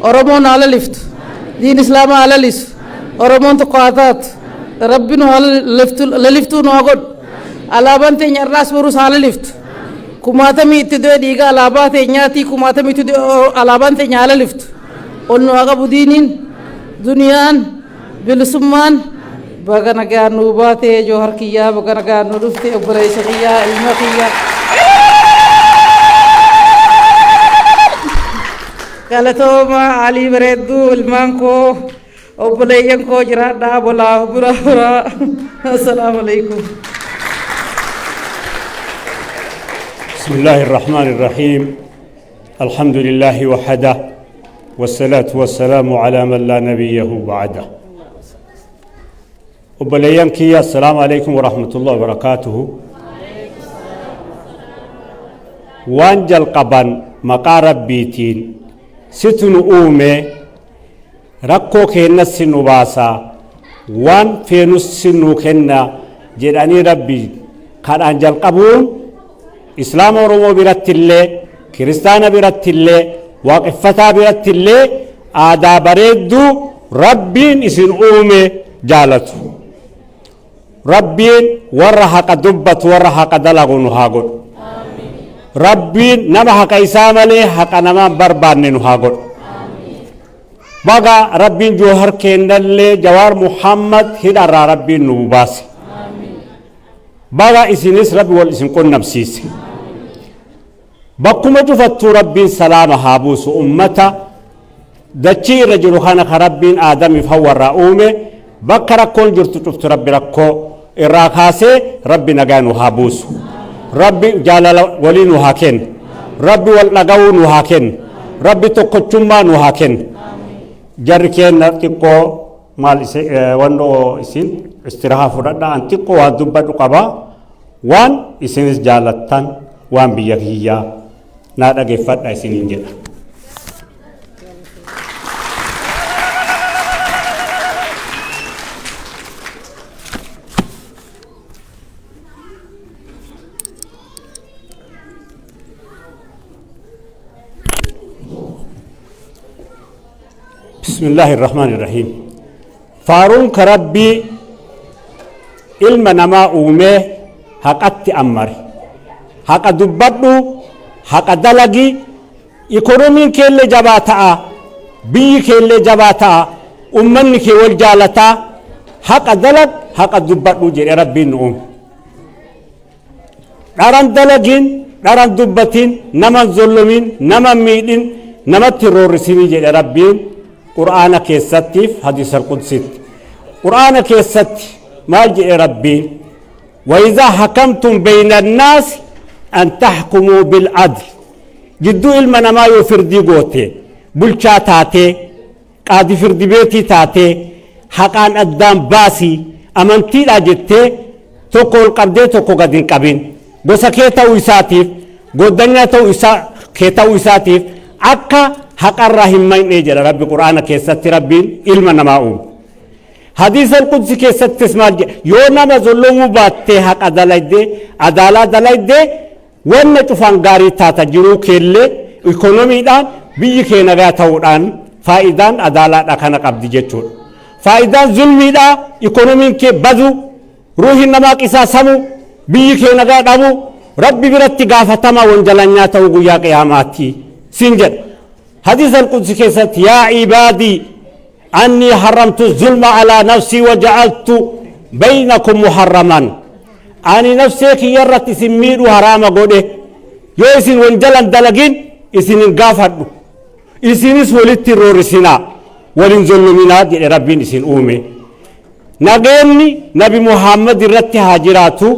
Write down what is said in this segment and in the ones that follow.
Oromoon haa laliftu. Diin Islaamaa haa lalisu. Oromoon tokko haa taatu. Rabbi nu haa laliftuu nu haa godhu. Alaabaan teenya irraas borus haa laliftu. Kumaatamii itti du'e dhiiga alaabaa teenyaatii kumaatamii itti du'e alaabaan teenya haa laliftu. Ol nu haa qabu diiniin, duniyaan, bilisummaan baga nagaan nuu baate Joohar kiyyaa baga nagaan nuu dhufte obboleessa kiyyaa ilma kiyyaa. Galatooma Alii bareedduu ilmaan koo obboleeyyan koo jiraadhaa bolaa bura buraa. Assalaamu alaikum. بسم الله الرحمن الرحيم الحمد لله وحده والصلاة والسلام على من لا نبيه بعده وبليان كيا السلام عليكم ورحمة الله وبركاته waan jalqaban maqaa rabbiitiin situ nu uume rakkoo keennas si nu baasa waan feenus si nu kenna jedhanii rabbi kadhaan jalqabuun islaama oromoo biratti illee kiristaana biratti illee waaqeffataa biratti illee aadaa bareedduu rabbiin isin uume jaalatu. Rabbiin warra haqa dubbatu warra haqa dalagu nu haa godhu. Rabbiin nama haqa isaa malee haqa namaa hin barbaanne nu haa godhu. Baga Rabbiin Joohar keennallee Jawaar Muhammad hidharraa Rabbiin nu baase. Baga isinis Rabbi wal isin qunnamsiise. Bakkuma cufattuu Rabbiin salaama haa buusu ummata dachii irra jiru kana ka Rabbiin Aadamiif Hawwa irraa uume bakka rakkoon jirtu cuftu Rabbi rakkoo irraa kaasee Rabbi nagaa nu haa buusu. Rabbi jaalala walii nu haa kennu. Rabbi wal dhaga'uu nu haa kennu. Rabbi tokkochummaa nu haa kennu. Jarri keenna xiqqoo maal wannoo isin istirahaa fudhadha an xiqqoo waan dubbadhu qaba waan isinis jaalattan waan biyya kiyyaa naa dhageeffadha isiniin jedha. بسم الله الرحمن الرحيم فارون كربي ilma namaa uumee haqatti ammare haqa dubbadhu haqa dalagi ikonomiin keellee jabaa ta'a biyyi keellee jabaa ta'a ummanni kee wal jaalataa haqa dalag haqa dubbadhu jedhe rabbiin nu uume Dharan dalagin, dharan dubbatin, naman zollomin, naman miidhin, namatti hin roorrisinii jedhe Rabbiin Qur'aana keessattiif hadiisal qudsitti. Qur'aana keessatti maal jedhe Rabbiin? Wayizaa hakamtum beeyna annaasi an tahkumuu bil adl. Jidduu ilma namaa yoo firdii goote, bulchaa taatee, qaadi firdi beetii taatee haqaan addaan baasi amantiidhaa jettee tokko ol qabdee tokko gad hin qabin gosa kee ta'uu isaatiif gooddanyaa ta'uu isaa kee ta'uu isaatiif akka haqarraa hin maqnee jedha rabbi qur'aana keessatti rabbiin ilma namaa uume. Hadiisa al-Qudsi keessattis maal jedha yoo nama zollomuu baattee haqa dalaydee adaalaa dalaydee Wanna cufaan gaarii taata jiruu keellee ikonomiidhaan biyyi kee nagaa ta'uudhaan faayidaan adaalaadha kana qabdi jechuudha. Faayidaan zulmiidhaa ikonomiin kee badu, ruuhin namaa qisaasamu, biyyi kee nagaa dhabu, rabbi biratti gaafatamaa wanjalanyaa ta'uu guyyaa qiyaamaatti siin jedha. Hadiisa al-Qudsi keessatti yaa ibaadii annii haramtu zulma alaa nafsii wa ja'altu baynakum muharraman ani nafsee kiyya irratti isin miidhuu haraama godhe yoo isin wanjalan dalagin isin hin gaafadhu isinis walitti hin roorrisinaa walin zollominaa jedhe rabbiin isin uume nageenni nabi muhammad irratti haa jiraatu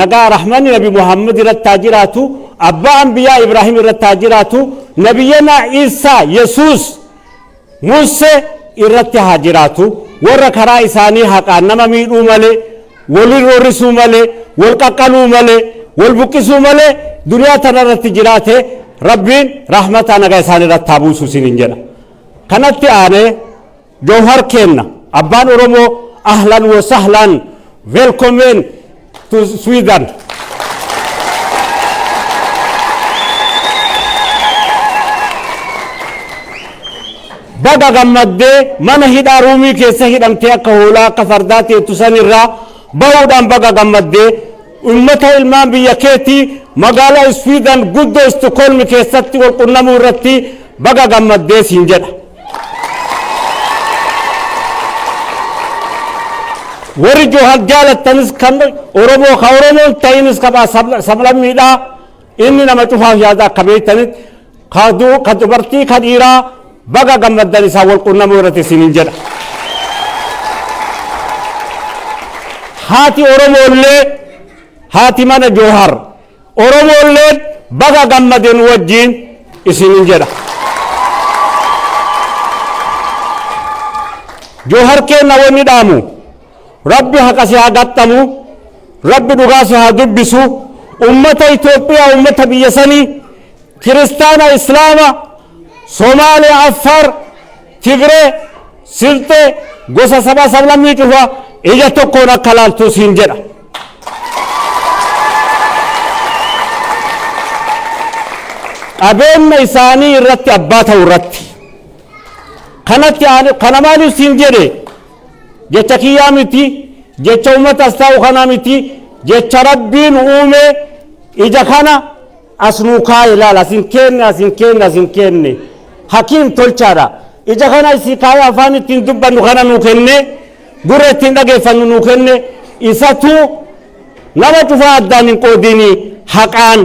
nagaa rahmanni nabi muhammad irratti haa jiraatu abbaa anbiyaa ibraahim irratti haa jiraatu nabiyyanaa isaa yesuus Musse irratti haa jiraatu warra karaa isaanii haqaan nama miidhuu malee walin roorrisuu malee wal qaqqaluu malee wal buqqisuu malee duniyaa tana irratti jiraate rabbiin rahmataa nagaa isaan irratti haa buusu isiniin jedha kanatti aanee Jawhar keenna abbaan Oromoo ahlan wa sahlan velkommen to Sweden. Baga gammaddee mana hidhaa ruumii keessa hidhamtee akka hoolaa akka fardaa teettu sanirraa bahuudhaan baga gammaddee ummata ilmaan biyya keetii magaalaa Iswiidan guddoo Istookholm keessatti wal qunnamuu irratti baga gammaddee siin jedha. Warri Joohar jaalattanis kan Oromoo ka Oromoon ta'inis qabaa sablammiidhaa inni nama cufaaf yaada akka beektanitti ka dubartii ka dhiiraa baga gammaddan isaa wal qunnamuu irratti isiniin jedha. Haati Oromoollee haati mana Joohar Oromoollee baga gammaden wajjiin isiniin jedha. Joohar keenna wanni dhaamu Rabbi haqa si haa gaxxamu, Rabbi dhugaa si haa dubbisu, ummata Itoophiyaa, ummata biyya sanii, Kiristaana, Islaama, Somaaliyaa, Affaar, Tigree, Silxee, gosa sabaa sablammii cufa ija tokkoon akka laaltu siin jedha. Qabeenya isaanii irratti abbaa ta'u irratti. Kanatti kana maaliif siin jedhe? Jecha kiyyaa miti, jecha uummata as taa'u kanaa miti, jecha Rabbiin uume ija kana as nuu kaa'e ilaala. As hin kenne, as hin kenne, as hin kenne. Hakiim tolchaadha. Ija kana isii kaa'ee afaan ittiin dubbannu kana nuu kenne, gurra ittiin dhageeffannu nuu kenne, isatu nama cufaa addaan hin qoodini haqaan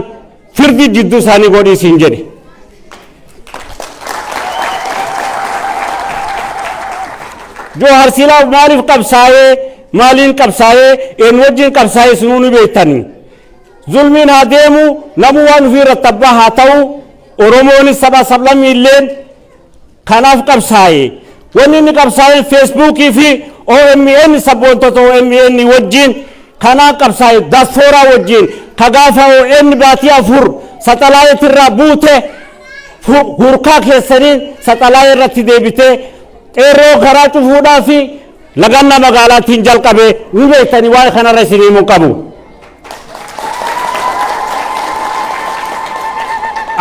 firdi jidduu isaanii godhii siin jedhe. Joohar silaa maaliif qabsaa'ee maaliin qabsaa'ee een wajjin qabsaa'ee isinuu ni beektanii. Zulmiin haa deemu namuu waan ofii irratti abbaa haa ta'u Oromoonis saba sablammiilleen kanaaf qabsaa'e. Wanni inni qabsaa'e Feesbuukii fi OMN sabboontota OMN wajjin kanaan qabsaa'e diaspooraa wajjin ka gaafa ON baatii 4 saxalaayitirraa buute hurkaa keessaniin saxalaayii irratti deebitee qeerroo karaa cufuudhaa fi lagannaa magaalaatiin jalqabe ni beektanii waa'ee kanarra isin himuu qabu.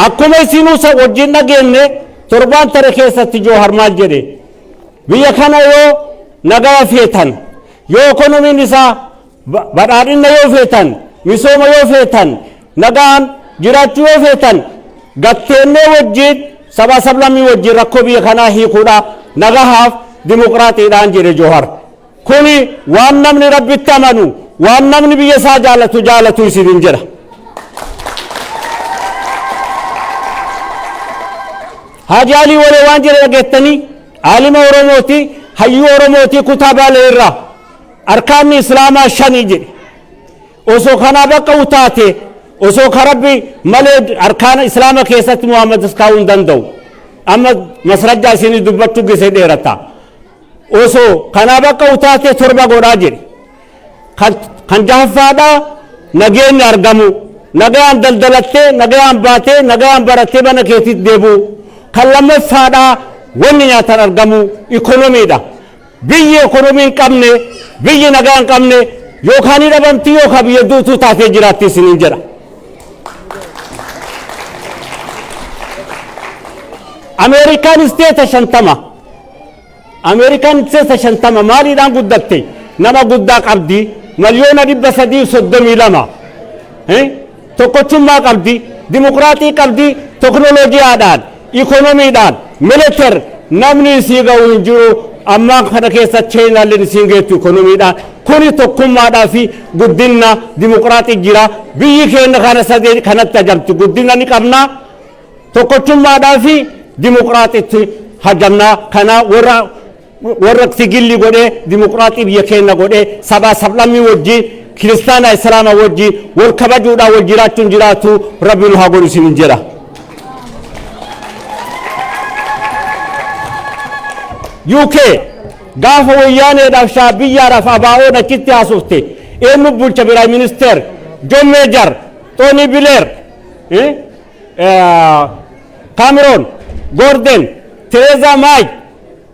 Akkuma isinuu wajjin dhageenye torbaan tare keessatti Joohar maal jedhe? Biyya kana yoo nagaya feetan, yoo ekonomiin isaa badhaadhina yoo feetan, misooma yoo feetan, nagaan jiraachuu yoo feetan, gatteennee wajjin sabaa sablammii wajjin rakkoo biyya kanaa hiikuudha nagahaaf dimokiraatiidhaan jedhe Joohar. Kuni waan namni Rabbitti amanu, waan namni biyya isaa jaalatu jaalatu isiniin jedha. Haaji Alii Walee waan jedhe dhageettanii aalima Oromooti, hayyuu Oromooti kutaa Baalee irraa arkaanni Islaamaa shanii jedhe. Osoo kanaa bakka utaate osoo ka Rabbi malee arkaana Islaama keessatti Muhammad as kaa'uu hin danda'u. Amma masrajjaa isinii dubbachuu gisee dheerata. Osoo kanaa bakka utaate 7 godhaa jedhe. Kan jahaffaadhaa nageenyi argamu. Nagayaan daldalattee, nagayaan baatee, nagayaan barattee mana keetitti deebi'u. Kan lammaffaadhaa wanni nyaatan argamu ikonomiidha. Biyyi ikonomii hin qabne, biyyi nagaa hin qabne yookaan ni dhabamti yookaan biyya duutuu taatee jiraatti isiniin jedha. Ameerikaan isteeta 50. Ameerikaan isteeta 50 maaliidhaan guddatte? Nama guddaa qabdi. 332,000,000. Tokkochummaa qabdi. Dimokiraatii qabdi. Teknooloojiyaadhaan, ikonomiidhaan, militer namni isii ga'u hin jiru. Ammaan kana keessa Chaayinaalleen isiin geettu ikonomiidhaan. Kuni tokkummaadhaa fi guddina dimokiraatii jira. Biyyi keenya kana sadee kanatti ajamti. Guddina ni qabna. Tokkochummaadhaa fi dimokiraatiitti hajamnaa. Kana warra tigilli godhee dimokiraatii biyya keenya godhee sabaa sablammii wajjin kiristaana islaama wajjin wal kabajuudhaan wal jiraachuun jiraatu Rabbi nu haa godhu isiniin jedha. UK gaafa wayyaaneedhaaf shaabiyyaadhaaf abaa'oon achitti haasofte eenyu bulcha Prime Minister John Major, Tony Blair, Cameron, Gordon, Theresa May,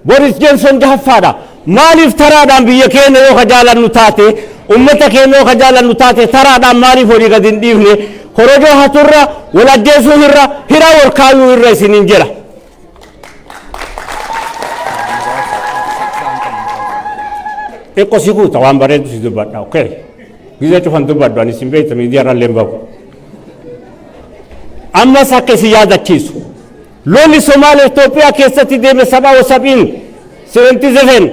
Boris Johnson jahaffaadha. Maaliif taraadhaan biyya keenya yoo ka jaalannu taate, ummata keenya yoo ka jaalannu taate taraadhaan maaliif walii gadi hin dhiifne? Korojoo haturra, wal ajjeesuu irra, hiraa wal kaayuu irra isiniin jedha. Xiqqoo si kuuta waan bareedu si dubbadha. Okay. Gizee cufan dubbadhu ani isin beekta miidiyaa irra illee hin bahu. Ammas akka isin yaadachiisu. Lolli Somaalee Itoophiyaa keessatti deeme saba wasabiin 77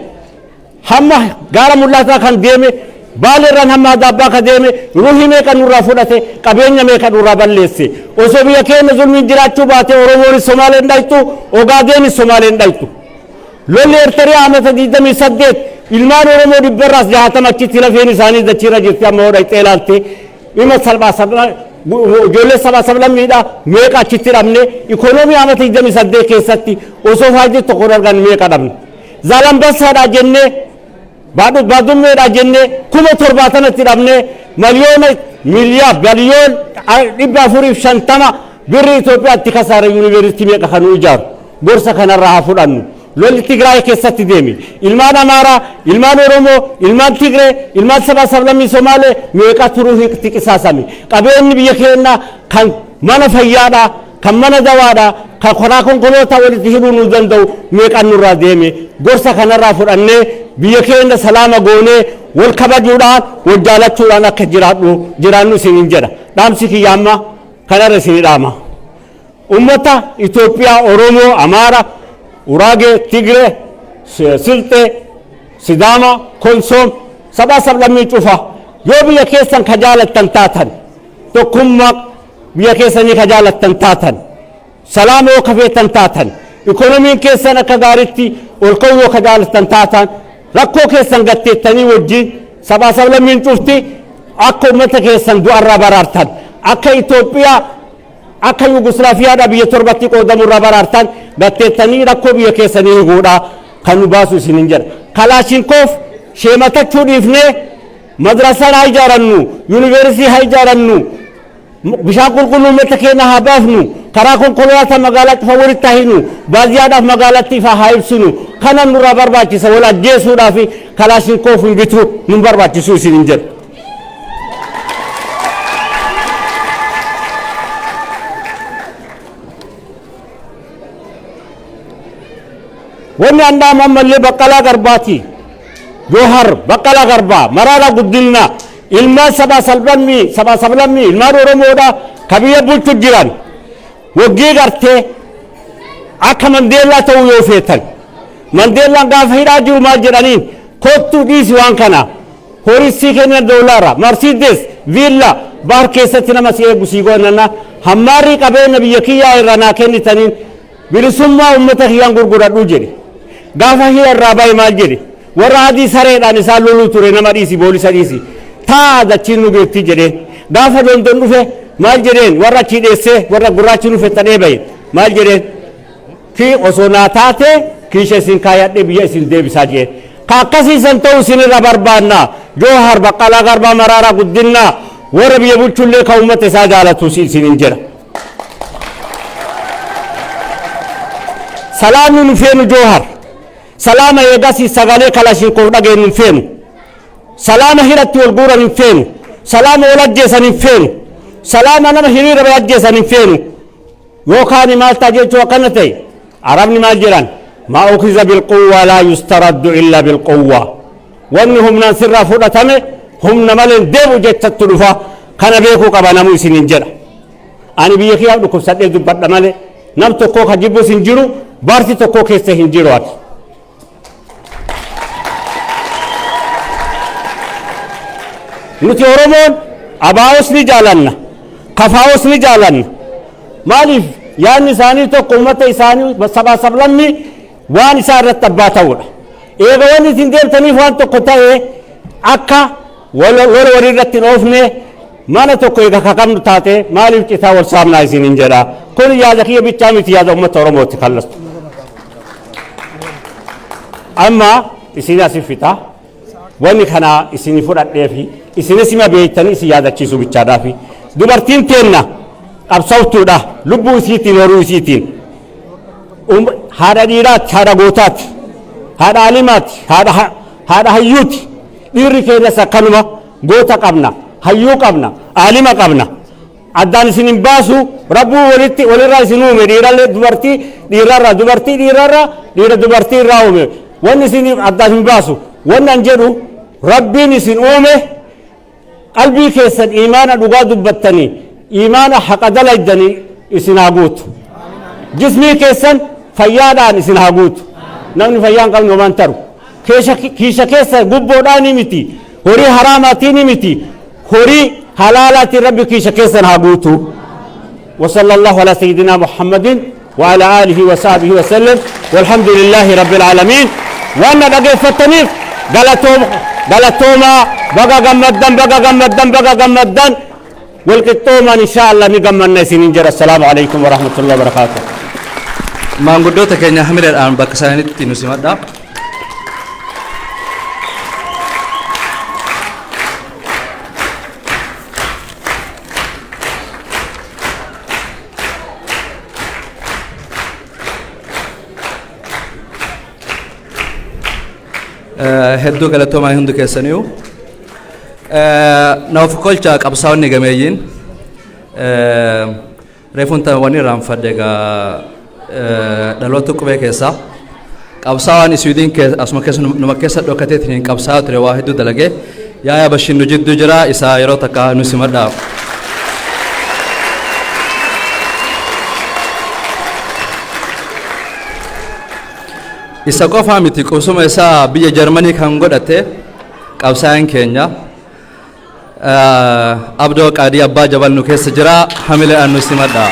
hamma gaara mul'ataa kan deeme, Baaleerraan hamma Adaabbaa kan deeme, ruuhii meeqa nurraa fudhate, qabeenya meeqa nurraa balleesse. Osoo biyya keenya zulmiin jiraachuu baate Oromoonis Somaaleen dhayxu, Ogaadeenis Somaaleen dhayxu. Lolli Eertiriyaa amata 28 ilmaan Oromoo dhibbarraas 60 achitti lafeen isaanii dachiirra jirti amma hoo dhayxee ilaalte. Dhimma salphaa salphaa ijoollee sabaa sablammiidha meeqa achitti dhabne, ikoonoomii amata 28 keessatti osoo faayidaa tokko hin arganne meeqa dhabne. Zaalambassaadhaa jennee, Baadummeedhaa jennee 70,000tti dhabne, miliyoona miliyaa biliyoon 450 birrii Itoophiyaatti kasaare yuunivarsiitii meeqa kan nu ijaaru. Gorsa kanarraa haa fudhannu. Lolli Tigraay keessatti deeme. Ilmaan Amaaraa, ilmaan Oromoo, ilmaan Tigree, ilmaan sabaa sablammii Somaalee meeqa turuu itti qisaasame. Qabeenyi biyya keenyaa kan mana fayyaadhaa, kan mana dawaadhaa, kan karaa konkolaataa walitti hidhuu nu danda'u meeqan nurraa deeme. Gorsa kanarraa fudhannee biyya keenya salaama goonee wal kabajuudhaan wal jaalachuudhaan akka jiraadhu jiraannu isiniin jedha. Dhaamsi kiyya amma kanarra isinii dhaama. Ummata Itoophiyaa, Oromoo, Amaara, Uraagee, Tigree, Silxee, Sidaama, Konsoom, sabaa sablammii cufa yoo biyya keessan ka jaalattan taatan, tokkummaa biyya keessanii ka jaalattan taatan, salaama yoo ka feetan taatan, ikoonomiin keessan akka gaariitti ol ka'uu yoo ka jaalattan taatan, rakkoo keessan gatteettanii wajjin sabaa sablammiin cufti akka ummata keessan du'arraa baraartan, akka Itoophiyaa akka Yugoslaafiyaadhaa biyya torbatti qoodamurraa baraartan gatteettanii rakkoo biyya keessanii higuudha kan nu baasu isiniin jedha. Kalaashinkoof sheematachuu dhiifnee madrasaan haa ijaarannu, yuunivarsiitii haa ijaarannu, bishaan qulqulluu uummata keenya haa baafnu, karaa konkolaataa magaalaa cufa walitti haa hinu, baadiyyaadhaaf magaalaatti ifaa haa ibsinu. Kana nurraa barbaachisa wal ajjeesuudhaa fi kalaashinkoof hin bituu nun barbaachisu isiniin jedha. Wanni an dhaamu ammallee Baqqalaa Garbaati. Joohar, Baqqalaa Garbaa, Maraaraa Guddinaa, ilmaan sabaa sablammii, sabaa sablammii, ilmaan Oromoodha ka biyya bulchu jiran. Waggii gartee akka Mandeellaa ta'uu yoo feetan. Mandeellaan gaafa hidhaa jiru maal jedhaniin, kottuu dhiisi waan kana. Horii sii kennan doolaara, Marsiides, viilla, bahar keessatti nama si eegu sii godhanna. Hammaarrii qabeenya biyya kiyyaa irraa naa kennitaniin bilisummaa uummata kiyyaan gurguradhu jedhe. Gaafa hidha irraa bahe maal jedhe? Warra adii sareedhaan isaan loluu ture nama dhiisi, boolisa dhiisi. Taa'a dachiin nu geetti jedheen. Gaafa London dhufe maal jedheen? Warra achii dheessee warra gurraachi nu fexxadhee bahe maal jedheen? Ki osoo naa taate kiisha isin kaayadhee biyya isin deebisaa jedheen. Ka akkasiisan ta'u isinirra barbaanna. Joohar, Baqqalaa Garbaa, Maraaraa Guddinaa warra biyya bulchullee ka uummata isaa jaalatu isiniin jedha. Salaamni nu feenu Joohar. Salaama eegasii sagalee kalashinkoof dhageenyu hin feenu. Salaama hidhatti wal guuran hin feenu. Salaama wal ajjeesan hin feenu. Salaama nama hiriira ba'e ajjeesan hin feenu. Yookaan maal ta'a jechuu akkana ta'e. Arabni maal jedhan? Maa ukiza bilquwwaa laa yustaraddu illa bilquwwaa. Wanni humnaan sirraa fudhatame humna malee hin deebi'u jechattu dhufa. Kana beekuu qaba namuu isiniin jedha. Ani biyya kiyyaaf dhukkubsadhee dubbadha malee nam tokkoo ka jibbus hin jiru, baarti tokkoo keessa hin jiru ati. Nuti Oromoon abaa'os ni jaalanna, kafaa'os ni jaalanna. Maaliif yaadni isaanii tokko uummata isaanii sabaa sablammii waan isaa irratti abbaa ta'uudha. Eega wanni isin deemtaniif waan tokko ta'e akka lola walii irratti hin oofne mana tokko eega ka qabnu taate maaliif citaa wal saamnaa isiniin jedha. Kun yaada kiyya bichaa miti, yaada uummata Oromooti kallastu. Amma isin asii fixa. Wanni kana isin fudhadhee fi isinis ima beektanii isin yaadachiisuu bichaadhaafi. Dubartiin teenna qabsawtuudha lubbuu isiitiin horuu isiitiin. Haadha dhiiraati, haadha gootaati, haadha alimaati, haadha hayyuuti. Dhiirri keenyas akkanuma goota qabna, hayyuu qabna, alima qabna. Addaan isin hin baasu, rabbuu walitti walirraa isin uume, dhiirallee dubartii dhiirarraa, dubartii dhiirarraa, dhiira dubartii irraa uume. Wanni isin addaan hin baasu. Wanni an jedhu Rabbiin isin uume qalbii keessan iimaana dhugaa dubbattanii iimaana haqa dalaydanii isin haa guutu. Jismii keessan fayyaadhaan isin haa guutu. Namni fayyaa hin qabne homaan taru. Kiisha keessa gubboodhaanii miti, horii haraamaatiin miti, horii halaalaatiin Rabbi kiisha keessan haa guutu. وصلى الله على سيدنا محمد وعلى آله وصحبه وسلم والحمد لله رب العالمين. وأنا dhaggeeffattaniif galatooma. Baga gammaddan, baga gammaddan, baga gammaddan. Walqixxoomaan insha Allah ni gammanna isiniin jedha. Assalaamu alaikum warahmatullahi wabarakaatuh. Maanguddoota keenya hamileedhaan bakka isaaniitti nu simadha. Hedduu galatoomaa hundi keessaniyu. Naaf kolcha qabsaa'onni gameeyyiin reefuun wanni irraanfadhe egaa dhaloota qubee keessaa qabsaa'aan Iswiidin asuma keessa numa keessa dhokateetiin hin qabsaa'aa ture, waa hedduu dalagee Yaaya Bashiin nu jidduu jira, isaa yeroo takka nu simadhaa. Isa qofaa miti, qubsuma isaa biyya Jarmanii kan godhate qabsaa'aan keenya Abdoo Qaadii Abbaa Jabal nu keessa jira, hamileedhaan nu simadha.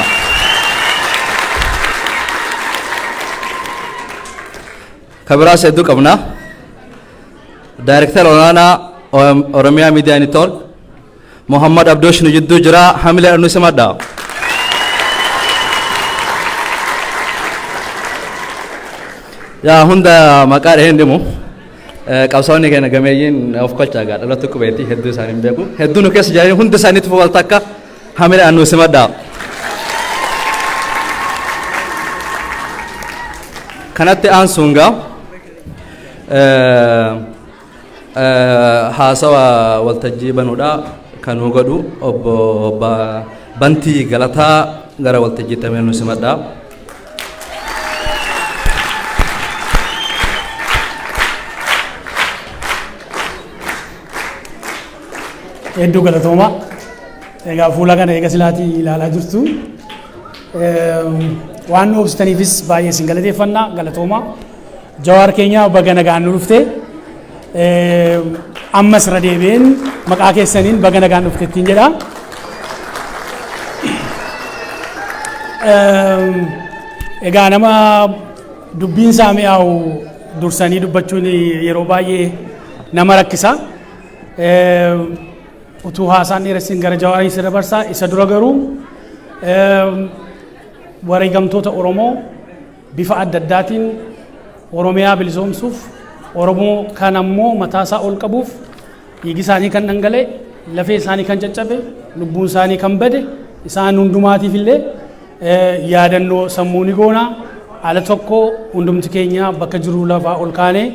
Kabiraas hedduu qabna. Daayirektara olaanaa Oromiyaa Miidiyaa Network Muhammad Abdoosh nu jidduu jira, hamileedhaan nu simadha. Yaa hunda maqaa dhaheen dhimu. Qabsaa'onni keenya gameeyyiin of kolchaa gaa dhaloota qubeetii hedduu isaanii hin beeku. Hedduu nu keessa jiranii hundi isaaniitu wal takka hamileedhaan nu simadha. Kanatti aansuun gaa haasawa waltajjii banuudha kan nu godhu obbo Bantii Galataa gara waltajjiitti hamilee nu simadha. Hedduu galatooma. Egaa fuula kana eega silaatii ilaalaa jirtu. Waan nu obsitaniifis baay'ee isin galateeffanna, galatooma. Jawaar keenya, baga nagaan nu dhufte. Ammas irra deebi'een maqaa keessaniin baga nagaan dhufte ittiin jedha. Egaa nama dubbiin isaa mi'aawu dursanii dubbachuun yeroo baay'ee nama rakkisa. Utuu haasaan dheeressin gara Jawaarii si dabarsaa. Isa dura garuu wareegamtoota Oromoo bifa adda addaatiin Oromiyaa bilisoomsuuf, Oromoo kan ammoo mataasaa ol qabuuf dhiigi isaanii kan dhangala'e, lafee isaanii kan caccabe, lubbuun isaanii kan bade, isaan hundumaatiif illee yaadannoo sammuu ni goona. Ala tokko hundumti keenya bakka jiru lafaa ol kaanee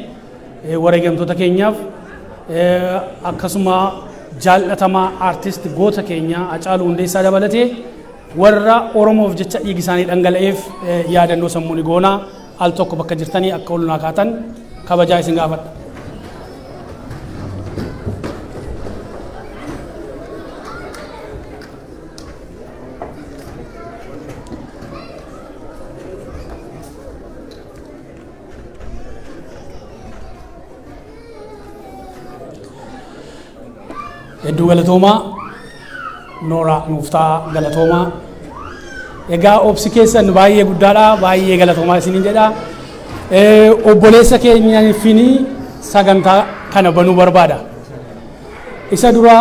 wareegamtoota keenyaaf, akkasuma jaallatamaa aartist goota keenya Hacaaluu Hundeessaa dabalatee warra Oromoof jecha dhiigi isaanii dhangala'eef yaadannoo sammuu ni goona. Al tokko bakka jirtanii akka ol naa kaatan kabajaa isin gaafadha. Hedduu galatoomaa, nooraa nuuf ta'a, galatoomaa. Egaa obsi keessan baay'ee guddaadha, baay'ee galatoomaa isiniin jedha. Obboleessa keenyaafini sagantaa kana banuu barbaada. Isa dura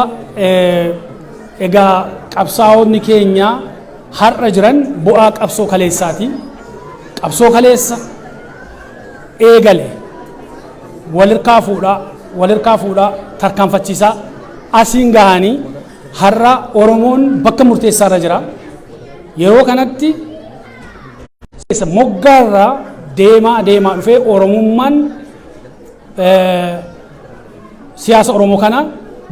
egaa qabsaa'onni keenya har'a jiran bu'aa qabsoo kaleessaati. Qabsoo kaleessa eegale walirkaa fuudhaa, walirkaa fuudhaa, tarkaanfachiisaa asiin gahanii har'a Oromoon bakka murteessaarra jira. Yeroo kanatti moggaarraa deemaa deemaa dhufee Oromummaan siyaasa Oromoo kana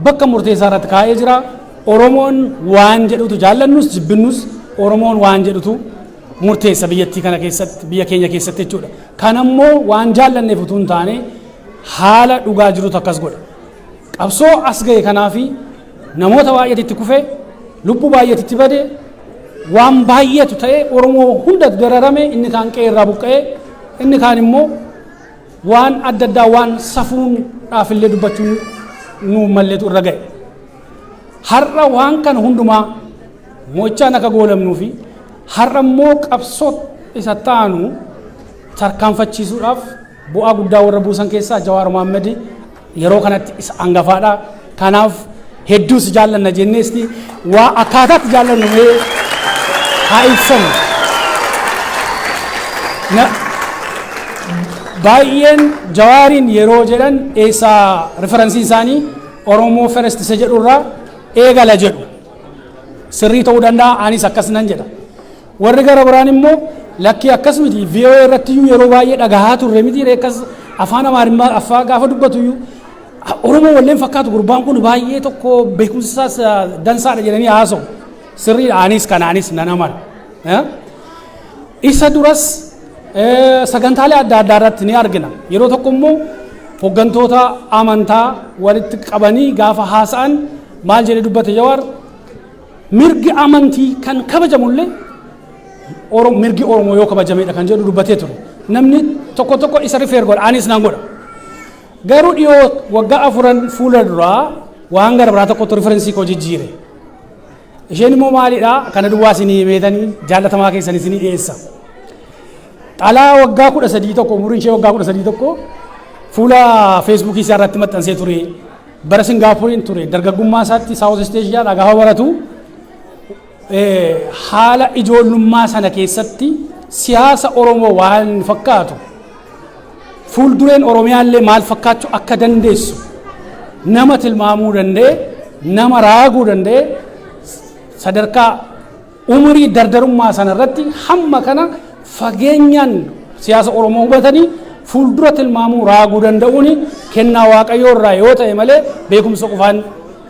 bakka murteessaa irratti kaa'ee jira. Oromoon waan jedhutu, jaallannus jibbinus, Oromoon waan jedhutu murteessa biyyattii kana keessatti, biyya keenya keessatti jechuudha. Kan ammoo waan jaallanneef utuu hin taane haala dhugaa jirutu akkas godha. Qabsoo as ga'e kanaafi namoota baay'eetu itti kufe, lubbuu baay'eetu itti bade, waan baay'eetu ta'e, Oromoo hundatu dararame, inni kaan qe'ee irraa buqqa'e, inni kaan immoo waan adda addaa waan safuun dhaafillee dubbachuun nu malleetu irra ga'e. Har'a waan kana hundumaa mo'ichaan akka goolabnuu fi har'a immoo qabsoo isa taanu tarkaanfachiisuudhaaf bu'aa guddaa warra buusan keessaa Jawaar Mohaammed yeroo kanatti isa hangafaadha. Kanaaf hedduus jaallanna jenneesti waa akkaataatti jaallannu mee haa ibsannu. Baay'een Jawaariin yeroo jedhan eessaa referenceiin isaanii Oromoo First isa jedhurraa eegala jedhu. Sirrii ta'uu danda'a, anis akkas nan jedha. Warri gara biraan immoo lakkii, akkas miti, VOA irratti iyyuu yeroo baay'ee dhagahaa turre miti, akkas afaan Amaarimmaa afaa gaafa dubbatu iyyuu Oromoo walleen fakkaatu, gurbaan kun baay'ee tokko beekumsi isaas dansaadha jedhanii haasa'u. Sirriidha, anis kanaanis nan amana. Isa duras sagantaalee adda addaa irratti ni argina. Yeroo tokko immoo hooggantoota amantaa walitti qabanii gaafa haasa'an maal jedhee dubbate Jawaar? Mirgi amantii kan kabajamullee mirgi Oromoo yoo kabajamedha kan jedhu dubbatee ture. Namni tokko tokko isa refer godha, anis nan godha. Garuu dhiyoo waggaa 4 fuula duraa waan gara biraa tokkotu reference koo jijjiire. Isheen immoo maalidhaa? Kana duwwaa isinii meetanii jaallatamaa keessan isinii dhiyeessa. Xalaa waggaa 13 tokko, umuriin ishee waggaa 13 tokko, fuula Facebookii isaa irratti maxxansee ture. Bara Singaapuriin ture, dargaggummaa isaatti South East Asia gaafa baratu haala ijoollummaa sana keessatti siyaasa Oromoo waan fakkaatu, fuuldureen Oromiyaallee maal fakkaachuu akka dandeessu nama tilmaamuu danda'e, nama raaguu danda'e, sadarkaa umurii dardarummaa sana irratti hamma kana fageenyaan siyaasa Oromoo hubatanii fuuldura tilmaamuu raaguu danda'uun kennaa Waaqayyoo irraa yoo ta'e malee beekumsa qofaan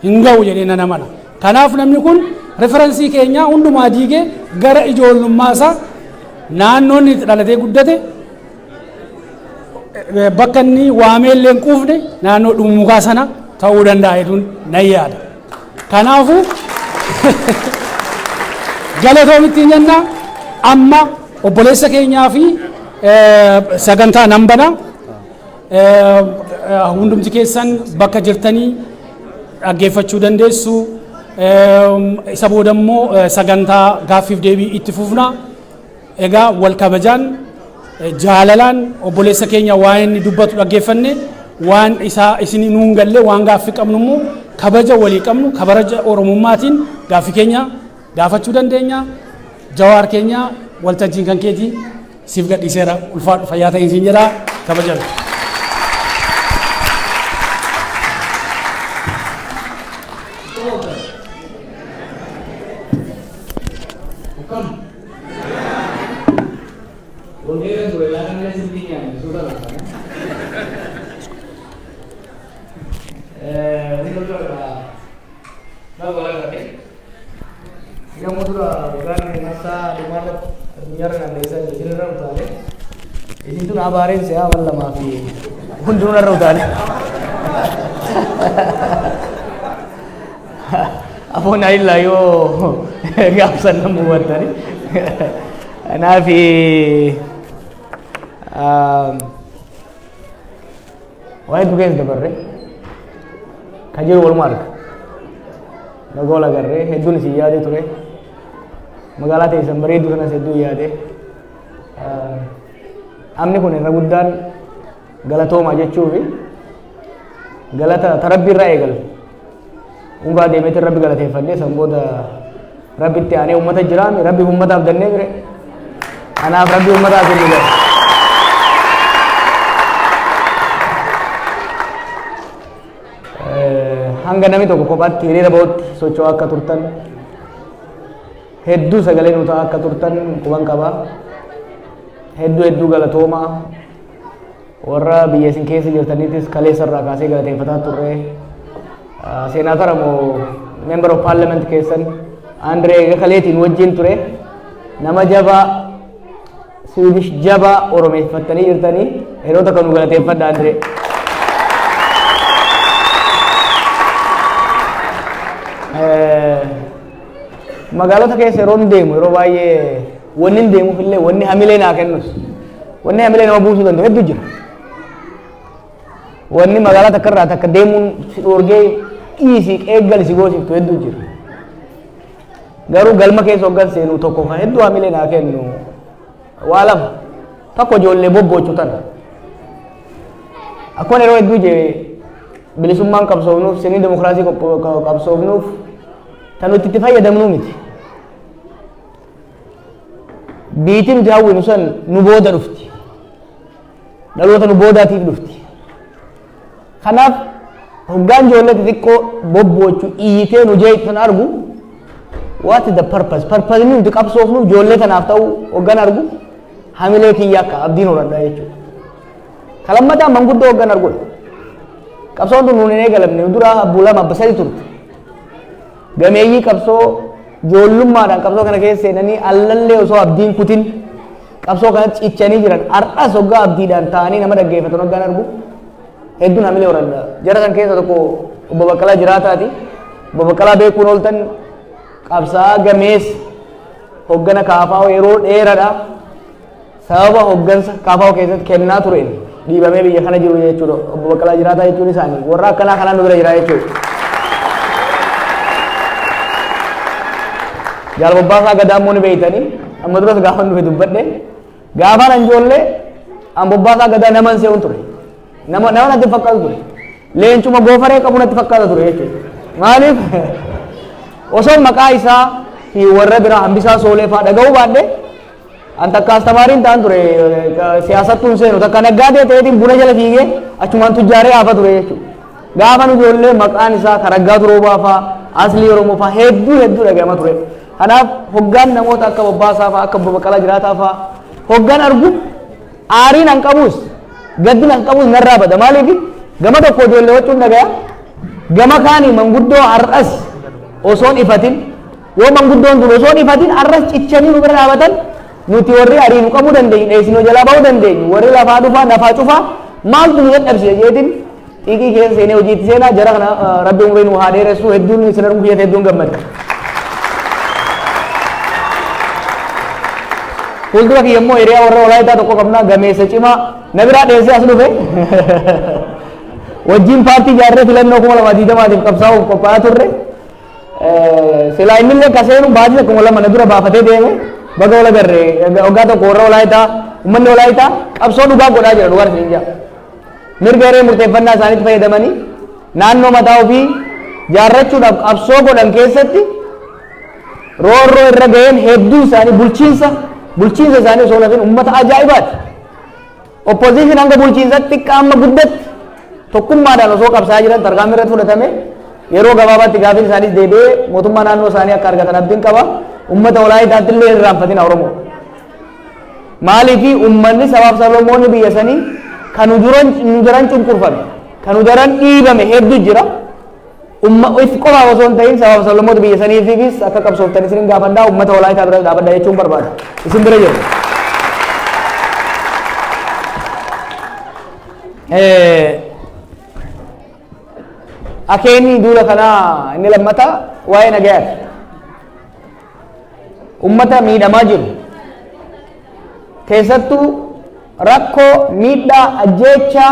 hin ga'u jedhee nan amana. Kanaaf namni kun reference keenya hundumaa diigee gara ijoollummaa isaa, naannoo inni itti dhalatee guddate, bakka inni waamee illee hin quufne, naannoo dhummukaa sana ta'uu danda'a jedhuun nan yaada. Kanaafuu galatoomittiin jenna. Amma obboleessa keenyaa fi sagantaa nan bana. Hundumti keessan bakka jirtanii dhaggeeffachuu dandeessu. Isa booda immoo sagantaa gaaffiif deebii itti fufna. Egaa wal kabajaan, jaalalaan obboleessa keenya waan inni dubbatu dhaggeeffanne, waan isaa isin nuun galle, waan gaaffii qabnu immoo kabaja walii qabnu, kabaja Oromummaatiin gaaffii keenya gaafachuu dandeenya. Jawaar keenya, waltajjiin kan keetii siif gadhiiseera, ulfaadhu, fayyaa ta'in siin jedha, kabajame. Wangeela ture laakanillee sirrii nyaanne suuta lafa. Hunda dura baga wal agarre. Nama dura waggaan marsaa dhumaarratti addunyaarra naanneessan isinirra utaale. Isin tun abaareen si'aa wal lamaa fi hundinuu narra utaale. Afoon ayillaa yoo gaafsan nama hubattani. Kanaafi waa hedduu keessa dabarre, ka jiru waluma arga. Nagaa wal agarree, hedduun isin yaadee ture. Magaalaa teessan bareedduu sanas hedduu yaade. Amni kun irra guddaan galatoomaa jechuufi galata ta Rabbi irraa eegalu. Umraa deemeetiin Rabbi galateeffadhee, san booda Rabbitti aanee uummata jiraame, Rabbi uummataaf dannee mire. Kanaaf Rabbi uummataaf hin dhugan. Hanga namni tokko kophaatti hiriira bahutti socho'aa akka turtan, hedduu sagalee nu ta'aa akka turtan quban qaba. Hedduu hedduu galatoomaa. Warra biyya isin keessa jirtanittis kaleessa irraa kaasee galateeffataa turre. Seenaatara moo member of parliament keessan Andree eega kaleetiin wajjin ture. Nama jabaa Swedish jabaa Oromeeffattanii jirtanii, yeroo tokko nu galateeffadha Andree. Magaalota keessa yeroon deemu yeroo baay'ee wanni hin deemuuf illee wanni hamilee naa kennus wanni hamilee nama buusuu danda'u hedduu jira. Wanni magaalaa takka irraa takka deemuun si dhoorgee dhiisii qeeggali si goosiftu hedduu jira. Garuu galma keessa hoggan seenu tokko kan hedduu hamilee naa kennu waa lama. Tokko ijoollee bobboochu tana. Akkuma yeroo hedduu jee, bilisummaan qabsoofnuuf, sirni dimokiraasii qabsoofnuuf kan nuti itti fayyadamnu miti. Biitii nuti hawwinu san nu booda dhufti. Dhaloota nu boodaatiif dhufti. Kanaaf hoggaan ijoollee xixiqqoo bobboochu iyyitee nu jeeqxu san argu, what is the purpose? Purpose inni nuti qabsoofnu ijoollee tanaaf ta'uu hoggaan argu hamilee kiyya akka abdiin horadha jechuudha. Ka lammataa manguddoo hoggaan arguudha. Qabsoon tun nuun hin eegalamne, nu dura abbuu lama abba sadi turte. Gameeyyii qabsoo ijoollummaadhaan qabsoo kana keessa seenanii allallee osoo abdiin kutin qabsoo kanatti cichanii jiran har'as hoggaa abdiidhaan ta'anii nama dhaggeeffatan hoggaan argu hedduun hamilee horadha. Jara san keessa tokko Obbo Baqqalaa Jiraataati. Obbo Baqqalaa beekuun ooltan, qabsaa'aa gameessa hoggana KFO yeroo dheeraadha. Sababa hoggansa KFO keessatti kennaa tureen dhiibamee biyya kana jiru jechuudha. Obbo Baqqalaa Jiraataa jechuun isaanii warra akkanaa kanaan nu bira jira jechuudha. Jaal Bobbaasaa Gadaa immoo ni beeytanii, amma duras gaafa dhufe dubbadhe. Gaafaan an ijoollee an Bobbaasaa Gadaa naman se'uun ture. Nama natti fakkaatu ture. Leencuma goofaree qabu natti fakkaata ture jechuudha. Maaliif osoo maqaa isaa fi warra biraa Hambisaa Soolee fa'aa dhaga'uu baadhe, an takka astamaariin ta'an ture, siyaasattuu hin seenu, takka naggaadee ta'eetiin buna jala fiigee achumaan tujjaaree haafa ture jechuudha. Gaafa nu ijoollee maqaan isaa Karaggaa Turoobaa fa'aa, Aslii Oromoo fa'aa hedduu hedduu dhaga'ama ture. Kanaaf hoggaan namoota akka Bobbaasaa fa'aa, akka Obbo Baqqalaa Jiraataa fa'aa hoggaan argu, aariin an qabus gaddin an qabus narraa bada. Maaliif gama tokko ijoollee waccuun dhagaya, gama kaanii manguddoo har'as osoon ifatin, yoo manguddoon tun osoon ifatin har'as cichanii nu bira dhaabatan, nuti warri ariinu qabuu dandeenyu, dheessinoo jalaa ba'uu dandeenyu, warri lafaa dhufaa nafaa cufaa maaltu nu dadhabsiise jeetiin xiiqii keessa seenee hojiitti seenaa. Jara kana rabbi umurii nu haa dheeressu. Hedduun isin arguu kiyyatti hedduun gammada. Fuuldura kiyya immoo hiriyaa warra Walaayitaa tokko qabna, gameessa cimaa na biraa dheessee as dhufe. Wajjin paartii ijaarree filannoo 2020tiif qabsaa'uuf qophaa'aa turre. Silaa innillee ka seenu baatii tokko lama na dura baafatee deeme. Baga wal agarre. Waggaa tokko warra Walaayitaa, uummanni Walaayitaa qabsoo dhugaa godhaa jira, dhugaan isin jaa. Mirga hiree murteeffannaa isaaniitti fayyadamanii naannoo mataa ofii jaarrachuudhaaf qabsoo godhan keessatti roorroo irra ga'een hedduu isaanii bulchiinsa isaanii osoo hin hafin uummata ajaa'ibaati. Opposition hanga bulchiinsatti, xiqqaa hamma guddatti tokkummaadhaan osoo qabsaa jiran tarkaanfii irratti fudhatame. Yeroo gabaabaatti gaafiin isaaniis deebi'ee mootummaa naannoo isaanii akka argatan abdiin qaba. Uummata Walaayitaatti illee hin irraanfatina Oromoo. Maaliifi uummanni sabaaf sablammoonni biyya sanii kan nu daran cunqurfame, kan nu daran dhiibame hedduu jira. Umma if qofaaf osoo hin ta'in sabaaf sablammoota biyya saniitiifis akka qabsooftan isin gaafadhaa, uummata Walaayitaa bira dhaabadhaa jechuun barbaada. Isin bira jiru. Akeenni duula kanaa inni lammataa waa'ee nagayaati. Ummata miidhamaa jiru, keessattuu rakkoo miidhaa, ajjeechaa,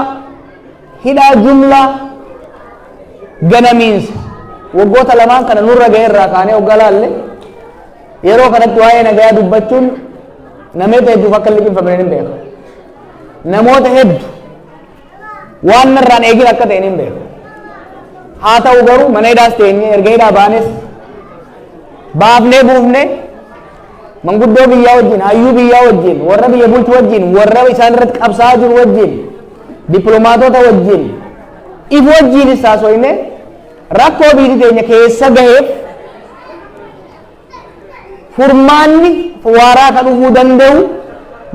hidhaa jumlaa, ganamiinsa waggoota lamaan kana nurra ga'e irraa kaanee hoggaa laalle, yeroo kanatti waa'ee nagayaa dubbachuun namoota hedduuf akka hin liqimfamne hin beeka. Namoota hedduu waan narraan eegin akka ta'e hin beeka. Haa ta'u garuu mana hidhaas teenye, erga hidhaa baanes baafnee buufnee, manguddoo biyyaa wajjin, hayyuu biyyaa wajjin, warra biyya bulchu wajjin, warra isaan irratti qabsaa'aa jiru wajjin, dippiloomaatota wajjin, if wajjiinis haasoyne, rakkoo biyyi teenya keessa gaheef furmaanni waaraa kan dhufuu danda'u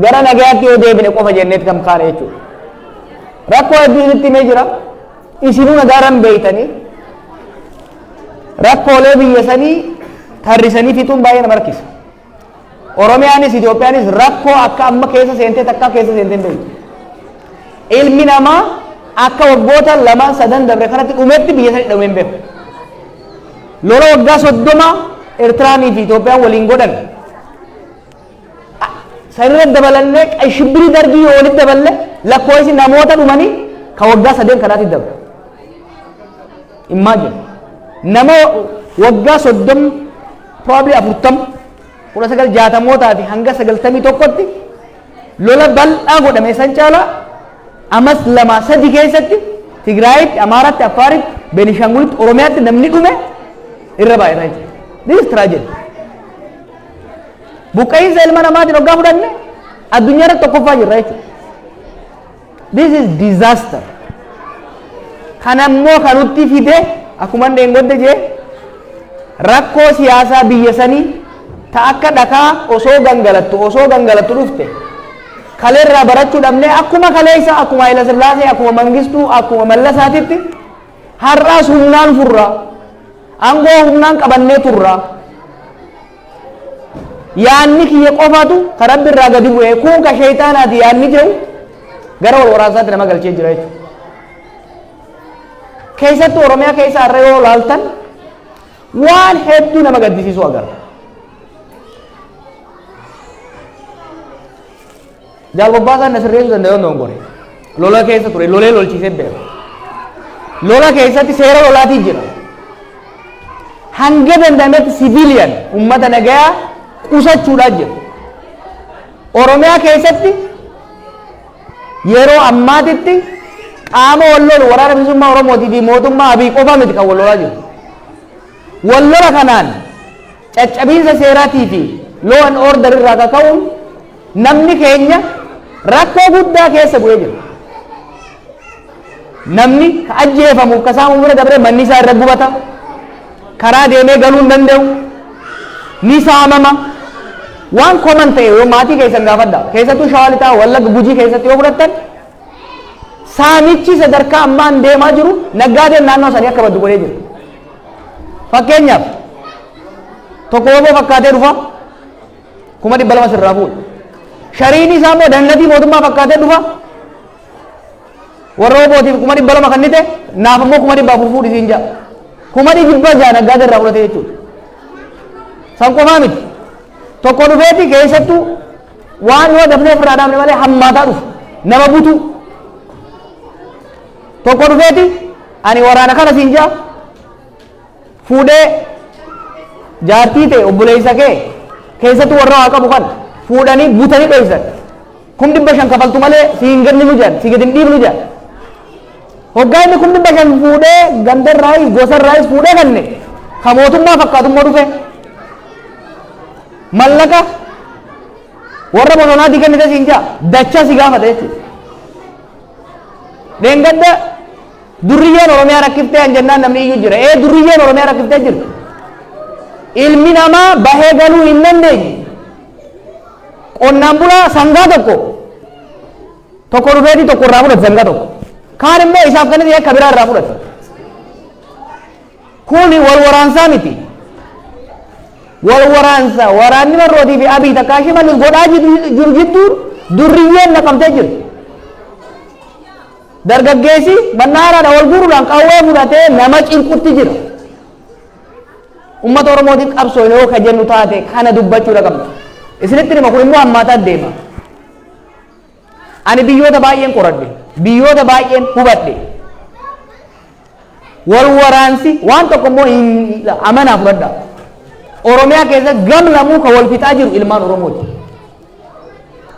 gara nagayaatti yoo deebine qofa jenneet kan kaane jechuudha. Rakkoo hedduu isinitti himee jira. Isinuu nagaarran beeytanii rakkoolee biyya sanii tarrisanii fixuun baay'ee nama rakkisa. Oromiyaanis Itoophiyaanis rakkoo akka amma keessa seentee takkaa keessa seentee hin beektu. Ilmi namaa akka waggoota lamaan sadan dabre kanatti dhumetti biyya sanii dhumee hin beeku. Lola waggaa 30 Eertiraanii fi Itoophiyaan waliin godhan sanirra dabalannee, qay shibbirii Dargii yoo walitti daballe, lakkoofsi namoota dhumanii ka waggaa sadeen kanaatti dabala. Imagine, nama waggaa 30, probably 40, 1960mootaa fi hanga 91tti lola bal'aa godhame san caalaa amas lama sadi keessatti Tigraayitti, Amaaraatti, Affaaritti, Beenishaangulitti, Oromiyaatti namni dhume irra baay'ata jechuudha. This is tragedy. Buqqa'iinsa ilma namaatiin hoggaa fudhanne addunyaa irratti tokkoffaa jirra jechuudha. This is disaster. Kanammoo kan nutti fide, akkuma dheengodde jee, rakkoo siyaasaa biyya sanii ta akka dhakaa osoo gangalattu dhufte, kaleerraa barachuu dhabnee, akkuma kaleessa, akkuma Haayila Sillaasee, akkuma Mangistuu, akkuma Mallasaatitti har'aas humnaan furra, aangoo humnaan qabannee turra, yaanni kiyya qofatu ka Rabbi irraa gadi bu'ee, kun ka sheeyxaanaati yaanni jedhu gara wal waraansaatti nama galchee jira jechuudha. Keessattuu Oromiyaa keessa har'a yoo laaltan waan hedduu nama gaddisiisu agarra. Jaal Bobbaasaan na sirreessuu danda'e yoo dogongore. Lola keessa ture, lolee lolchiisee beeka. Lola keessatti seera lolaatiin jira. Hanga danda'ametti civilian, uummata nagayaa qusachuudhaan jira. Oromiyaa keessatti yeroo ammaatitti qaama wal lolu Waraana Bilisummaa Oromootii fi mootummaa Abiy qofa miti kan wal lolaa jiru. Wal lola kanaan caccabiinsa seeraatii fi law and order irraa kaka'uun namni keenya rakkoo guddaa keessa bu'ee jira. Namni ka ajjeefamuuf ka saamu bira dabree manni isaa irra gubata. Karaa deemee galuu hin danda'u. Ni saamama. Waan common ta'e yoo maatii keessan gaafadha. Keessattuu Shawaa Lixaa, Wallagga, Gujii keessatti yoo fudhattan, saamichi sadarkaa ammaan deemaa jiru naggaadeen naannoo sanii akka baddu godhee jira. Fakkeenyaaf, tokko woboo fakkaatee dhufa, 200,000 sirraa fuudha. Shariin isaa immoo dannatii mootummaa fakkaatee dhufa, warra wobootiif 200,000 kennite, naaf immoo 400,000 fuudhi siin jedha. 600,000 naggaadee irraa fudhate jechuudha. San qofaa miti. Tokko dhufeeti, keessattuu waan yoo dafnee ofirraa dhaabne malee hammaataa dhufu, nama butu. Tokko dhufeeti ani waraana kana siin jedha, fuudhee jaartii ta'e, obboleessa kee, keessattuu warra waa qabu kan fuudhanii butanii dhoysan. 500,000 kafaltu malee si hin ganninu jedhan, si gadi hin dhiibnu jedhan. Hoggaa inni 500,000 fuudhee gandarraayis gosarraayis fuudhee kanne, ka mootummaa fakkaatu immoo dhufe mallaqa warra bosonaatii kennite siin jaa, dachaa si gaafata jechuudha. Dheengadda durriyyeen Oromiyaa rakkiftee an jennaan namni iyyuu jira. Ee, durriyyeen Oromiyaa rakkiftee jirti. Ilmi namaa bahee galuu hin dandeenye. Qonnaan bulaa sangaa tokko tokko dhufeeti tokko irraa fudhate, sangaa tokko. Kaan immoo isaaf kan ta'e akka biraa irraa fudhate. Kuni wal waraansaa miti. Wal waraansa waraanni Marrootii fi Abiy takkaa Shimallis godhaa jiru jidduu durriyyeen naqamtee jirti. Dargaggeessi mannaaraadha wal guuruudhaan qawwee fudhatee nama cinqutti jira. Uummata Oromootiif qabsoo yoo ka jennu taate kana dubbachuudha qabna. Isinitti hima, kun immoo hammaataa deema. Ani biyyoota baay'een qoradhe, biyyoota baay'een hubadhe. Wal waraansi waan tokko immoo hin amanaa fudhadha. Oromiyaa keessa gam lamuu ka wal fixaa jiru ilmaan Oromooti.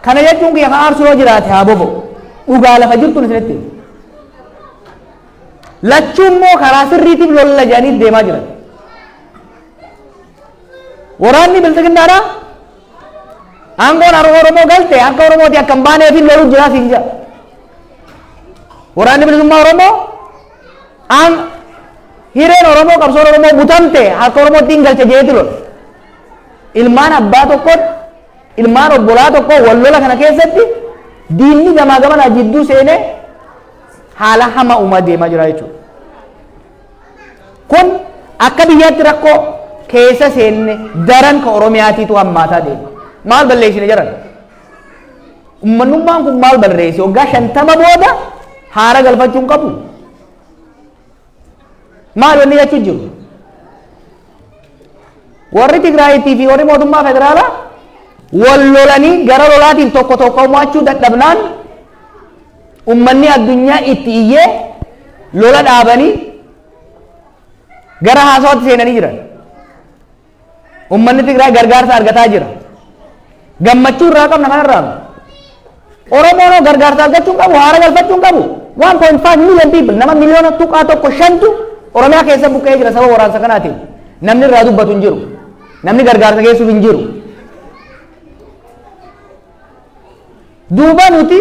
Kana jechuun kiyya ka aarsu yoo jiraate haa boba'u. Dhugaa lafa jirtuun isinitti hima. Lachuu immoo karaa sirriitiif lolla jedhanii deemaa jiran. Waraanni Bilxiginnaadhaa aangoon Oromoo galte harka Oromooti akka hin baaneef loluu jiraa siin jedha. Waraanni Bilisummaa Oromoo aan hireen Oromoo, qabsoon Oromoo butamte harka Oromootti hin galche jeeti lola. Ilmaan abbaa tokkotti, ilmaan obbolaa tokko wal lola kana keessatti diinni gamaa gamanaa jidduu seenee haala hamaa uumaa deemaa jira jechuudha. Kun akka biyyaatti rakkoo keessa seenne, daran ka Oromiyaatiitu hammaataa deema. Maal balleessine jedhan? Uummanummaan kun maal balleesse? Waggaa 50 booda haara galfachuu hin qabu. Maal wanni jechuun jiru? Warri Tigraayitii fi warri mootummaa federaalaa wal lolanii gara lolaatiin tokko tokko mo'achuu dadhabnaan ummanni addunyaa itti iyyee lola dhaabanii gara haasawaatti seenanii jiran. Ummanni Tigraay gargaarsa argataa jira. Gammachuu irraa qabna kanarraa. Oromoon gargaarsa argachuu qabu, haara galfachuu qabu. 1.5 million people, nama miliyoona 1.5tu Oromiyaa keessa buqqa'ee jira sababa waraansa kanaatiin. Namni irraa dubbatu hin jiru. Namni gargaarsa geessuuf hin jiru. Duuba nuti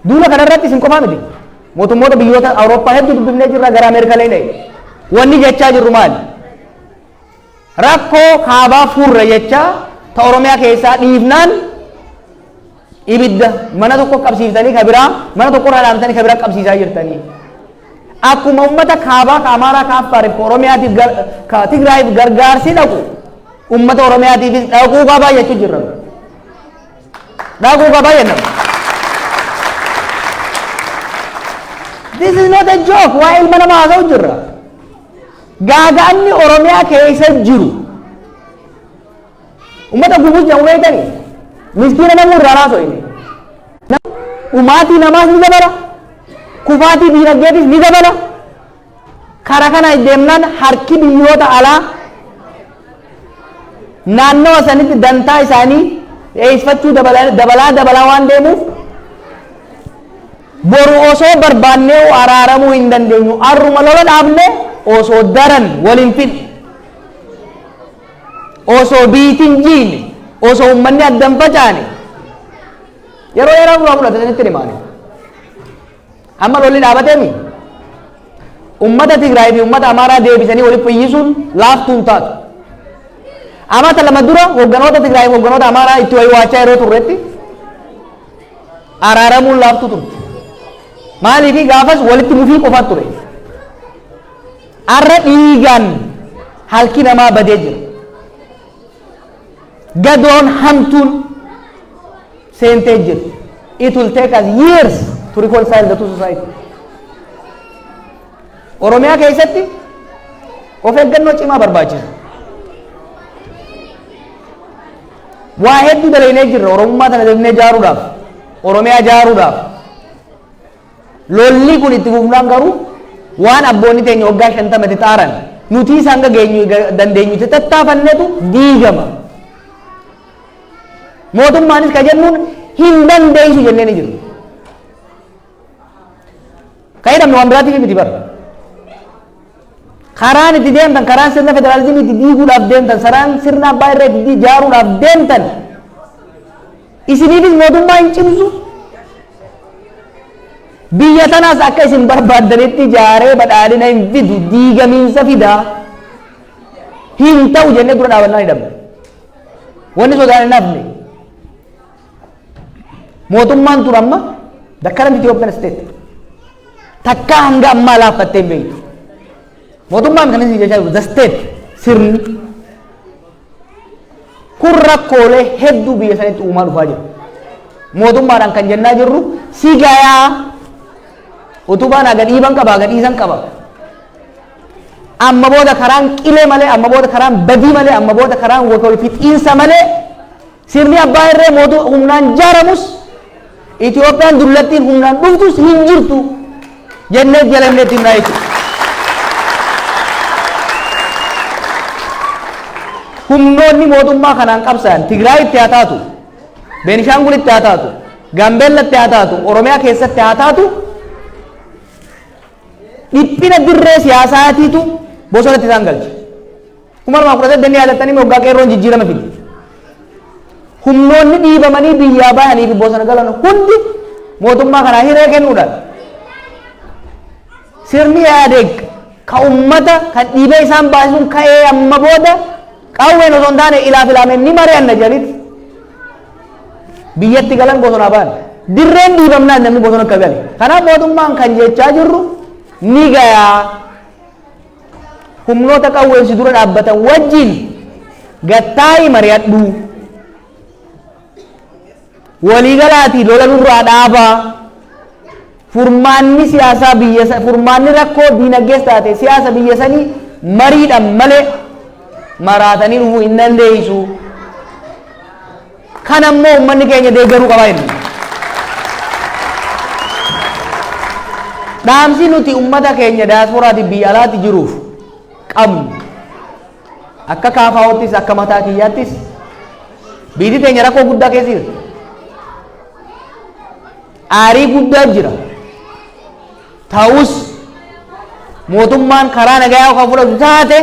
duula kanarratti isin qofaa miti. Mootummoota biyyoota Awurooppaa hedduu dubbifnee jirra, gara Ameerikaa illee. Wanni jechaa jirru maali? Rakkoo kaabaa furra jechaa ta Oromiyaa keessaa dhiifnaan ibidda mana tokko qabsiiftanii ka biraa mana tokko irraa dhaamtanii ka biraa qabsiisaa jirtanii. Akkuma ummata kaabaa, ka Amaaraa, ka Affaariif, ka Oromiyaatiif, ka Tigraayiif gargaarsi dhaqu, ummata Oromiyaatiifis dhaquu qabaa jechuu jirra. Dhaquu qabaa jenna. This is not a joke. Waa ilma namaa haasa'u jirra. Gaaga'amni Oromiyaa keessa jiru. Ummata gubus jedhamu beektanii? Miskiina namuu irraa haasa'u inni. Dhumaatii namaas ni dabala. Kufaatii diinagdeetis ni dabala. Kara kana deemnaan harki biyyoota alaa naannawa sanitti dantaa isaanii dheessifachuu dabalaa dabalaa waan deemuuf, boru osoo barbaannee araaramuu hin dandeenyu. Arruma lola dhaabne osoo daran waliin fidne, osoo biitiin jiine, osoo uummanni addan facaane, yeroo dheeraa duraa fudhate sanitti himaane. Amma lolli dhaabateemi ummata Tigraay fi ummata Amaaraa deebisanii walitti fayyisuun laaftuun taatu. Amata 2 dura hogganoota Tigraay fi hogganoota Amaaraa itti waywaachaa yeroo turretti araaramuun laaftuu turte. Maaliifi? Gaafas walitti mufii qofaat ture. Arra dhiigaan halki namaa badee jira. Gadoon hamtuun seentee jirti. It will take us years to reconcile the two society. Oromiyaa keessatti of eeggannoo cimaa barbaachisa. Waa hedduu dalagnee jirra Oromummaa tana deemnee ijaaruudhaaf, Oromiyaa ijaaruudhaaf. Lolli kun itti fufnaan garuu waan abboonni teenya waggaa 50tti xaaran, nuti isaan hanga geenyu dandeenyutti tattaafannetu diigama. Mootummaanis ka jennuun hin dandeessu jennee ni jiru. Kan jedhamne waan biraatiif miti bara. Karaan itti deemtan, karaan sirna federaalizimii itti diiguudhaaf deemtan, karaan sirna abbaa irree itti ijaaruudhaaf deemtan, isiniifis mootummaa hin cimsu. Biyya tanaas akka isin barbaaddanitti ijaaree badhaadhina hin fidu, diigamiinsa fidaa. Hin ta'u jennee dura dhaabannaa ni dhabne. Wanni sodaan hin hafne. Mootummaan tun amma, the current Ethiopian state, takkaa hanga ammaa laaffattee hin beektu. Mootummaan kan isin jechaa jiru, the state, sirni kun rakkoolee hedduu biyya sanitti uumaa dhufaa jira. Mootummaadhaan kan jennaa jirru si gayaa, utubaan haga dhiiban qaba, haga dhiisan qaba. Amma booda karaan qilee malee, amma booda karaan badii malee, amma booda karaan wal fixiinsa malee, sirni abbaa irree mootu humnaan jaaramus, Itoophiyaan dullattiin humnaan dhuftus hin jirtu jennee jalanneetti himnaa jechuudha. Humnoonni mootummaa kanaan qabsa'an Tigraayitti haa taatu, Beenishaangulitti haa taatu, Gaambeellatti haa taatu, Oromiyaa keessatti haa taatu, dhiphina dirree siyaasaatiitu bosonatti isaan galche. 2018 ni yaadattanii, waggaa qeerroon jijjiirama fide. Humnoonni dhiibamanii biyyaa bahanii fi bosona galan hundi mootummaa kanaa hiree kennuudhaan, sirni Ihaadeeg ka ummata kan dhiibee isaan baasisuun ka'ee, amma booda qawween osoo hin taane ilaaf ilaameen ni mari'anna jedhanitti biyyatti galan, bosonaa ba'an. Dirreen dhiibamnaan namni bosona akka gale. Kanaaf mootummaan kan jechaa jirru ni gayaa. Humnoota qawween si dura dhaabbatan wajjin gattaa'ii mari'adhu. Waliigalaatii lola nurraa dhaabaa. Furmaanni siyaasaa biyya, furmaanni rakkoo diinagdees taate siyaasa biyya sanii mariidhaan malee Maraatanii dhufuu hin dandeessu. Kana immoo uummanni keenya deeggaruu qaba jenna. Dhaamsi nuti uummata keenya daasporaatiif biyya alaatti jiruuf qabnu akka KFOttis akka mataa kiyyaattis biyyi teenya rakkoo guddaa keessa jirti. Aarii guddaa jira. Ta'us mootummaan karaa nagayaa kan fudhatu taate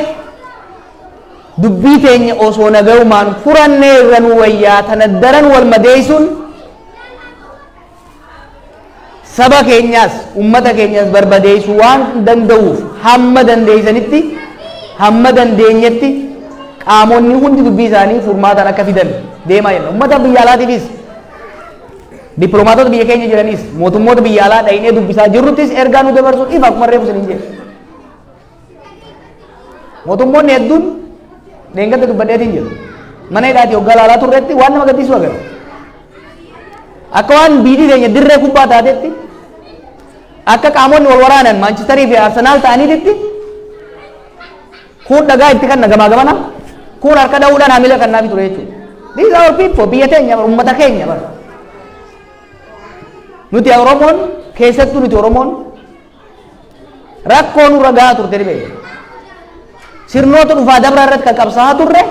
dubbii teenya osoo nagayumaan furannee irra nu wayyaa, tana daran wal madeessuun saba keenyaas ummata keenyaas barbadeessuu waan danda'uuf hamma dandeessanitti hamma dandeenyetti qaamonni hundi dubbii isaanii furmaataan akka fidan deemaa jenna. Ummata biyya alaatiifis dippiloomaatota biyya keenya jiranis mootummoota biyya alaa dhaynee dubbisaa jirruttis ergaa nu dabarsuun ifa akkuma reefu isiniin jedhe. Mootummoonni hedduun dheengadda dubbadheetiin jiru. Mana hidhaatii hoggaa ilaalaa turretti waan nama gaddisiisu agarra. Akka waan biyyi keenya dirree kubbaa taatetti akka qaamonni wal waraanan Maanchistarii fi Arsenaal ta'aniititti kun dhagaa itti kanna gamaa gamana kun harka dha'uudhaan haamilee kannaafi ture jechuudha. These are our people, biyya teenya bara, uummata keenya bara. Nuti Oromoon keessattuu nuti Oromoon rakkoo nurra gahaa turte ni beekna. Sirnoota dhufaa dabraa irratti kan qabsaa'aa turre,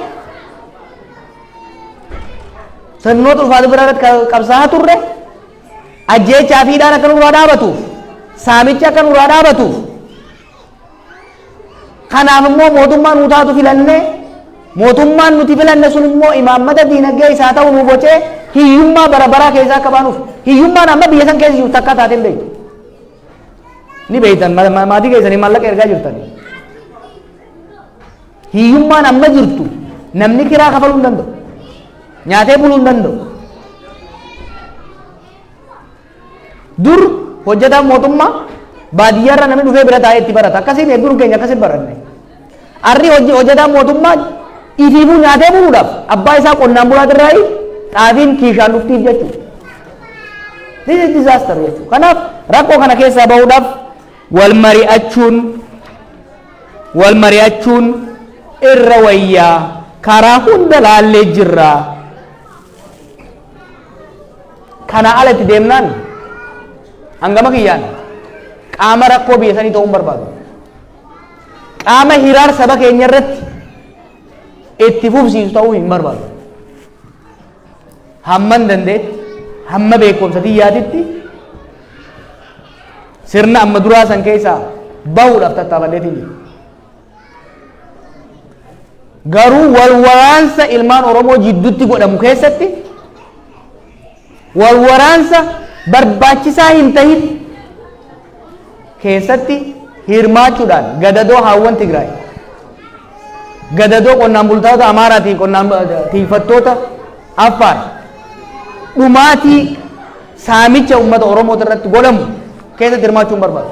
sirnoota dhufaa dabraa irratti kan qabsaa'aa turre ajjeechaa fi hidhaan akka nurraa dhaabatuuf, saamichi akka nurraa dhaabatuuf, kanaaf immoo mootummaa nuu taatu filannee, mootummaan nuti filanne sun immoo imaammata diinagdee isaa ta'u nu bocee hiyyummaa bara baraa keessaa akka baanuuf. Hiyyummaan amma biyya san keessa jiru takka taatee hin beektu. Ni beektan, maatii keessanii maallaqa ergaa jirtan. Hiyyummaan amma jirtu namni kiraa kafaluu hin danda'u. Nyaatee buluu hin danda'u. Dur hojjetaan mootummaa baadiyyaarra namni dhufee bira taa'ee itti barata. Akkasiin hedduun keenya akkasiin baranne. Arri hojjetaan mootummaa ifiifuu nyaatee buluudhaaf abbaa isaa qonnaan bulaatirraa xaafiin kiishaan dhuftiif jechuudha. This is disaster jechuudha. Kanaaf rakkoo kana keessaa bahuudhaaf wal mari'achuun irra wayyaa, karaa hunda laallee jirra. Kana alatti deemnaan hangama kiyyaan qaama rakkoo biyya sanii ta'uu hin barbaadu. Qaama hiraar saba keenya irratti itti fufsiisu ta'uu hin barbaadu. Hamman dandeetti, hamma beekumsa xiyyaatitti sirna amma duraa san keessaa bahuudhaaf tattaafadheetiin jira. Garuu wal waraansa ilmaan Oromoo jidduutti godhamu keessatti wal waraansa barbaachisaa hin tahin keessatti hirmaachuudhaan gadadoo haawwan Tigraay, gadadoo qonnaan bultoota Amaaraatiin, qonnaan tiifattoota Affaar, dhumaatii saamicha uummata Oromoo irratti godhamu keessatti hirmaachuu hin barbaadu.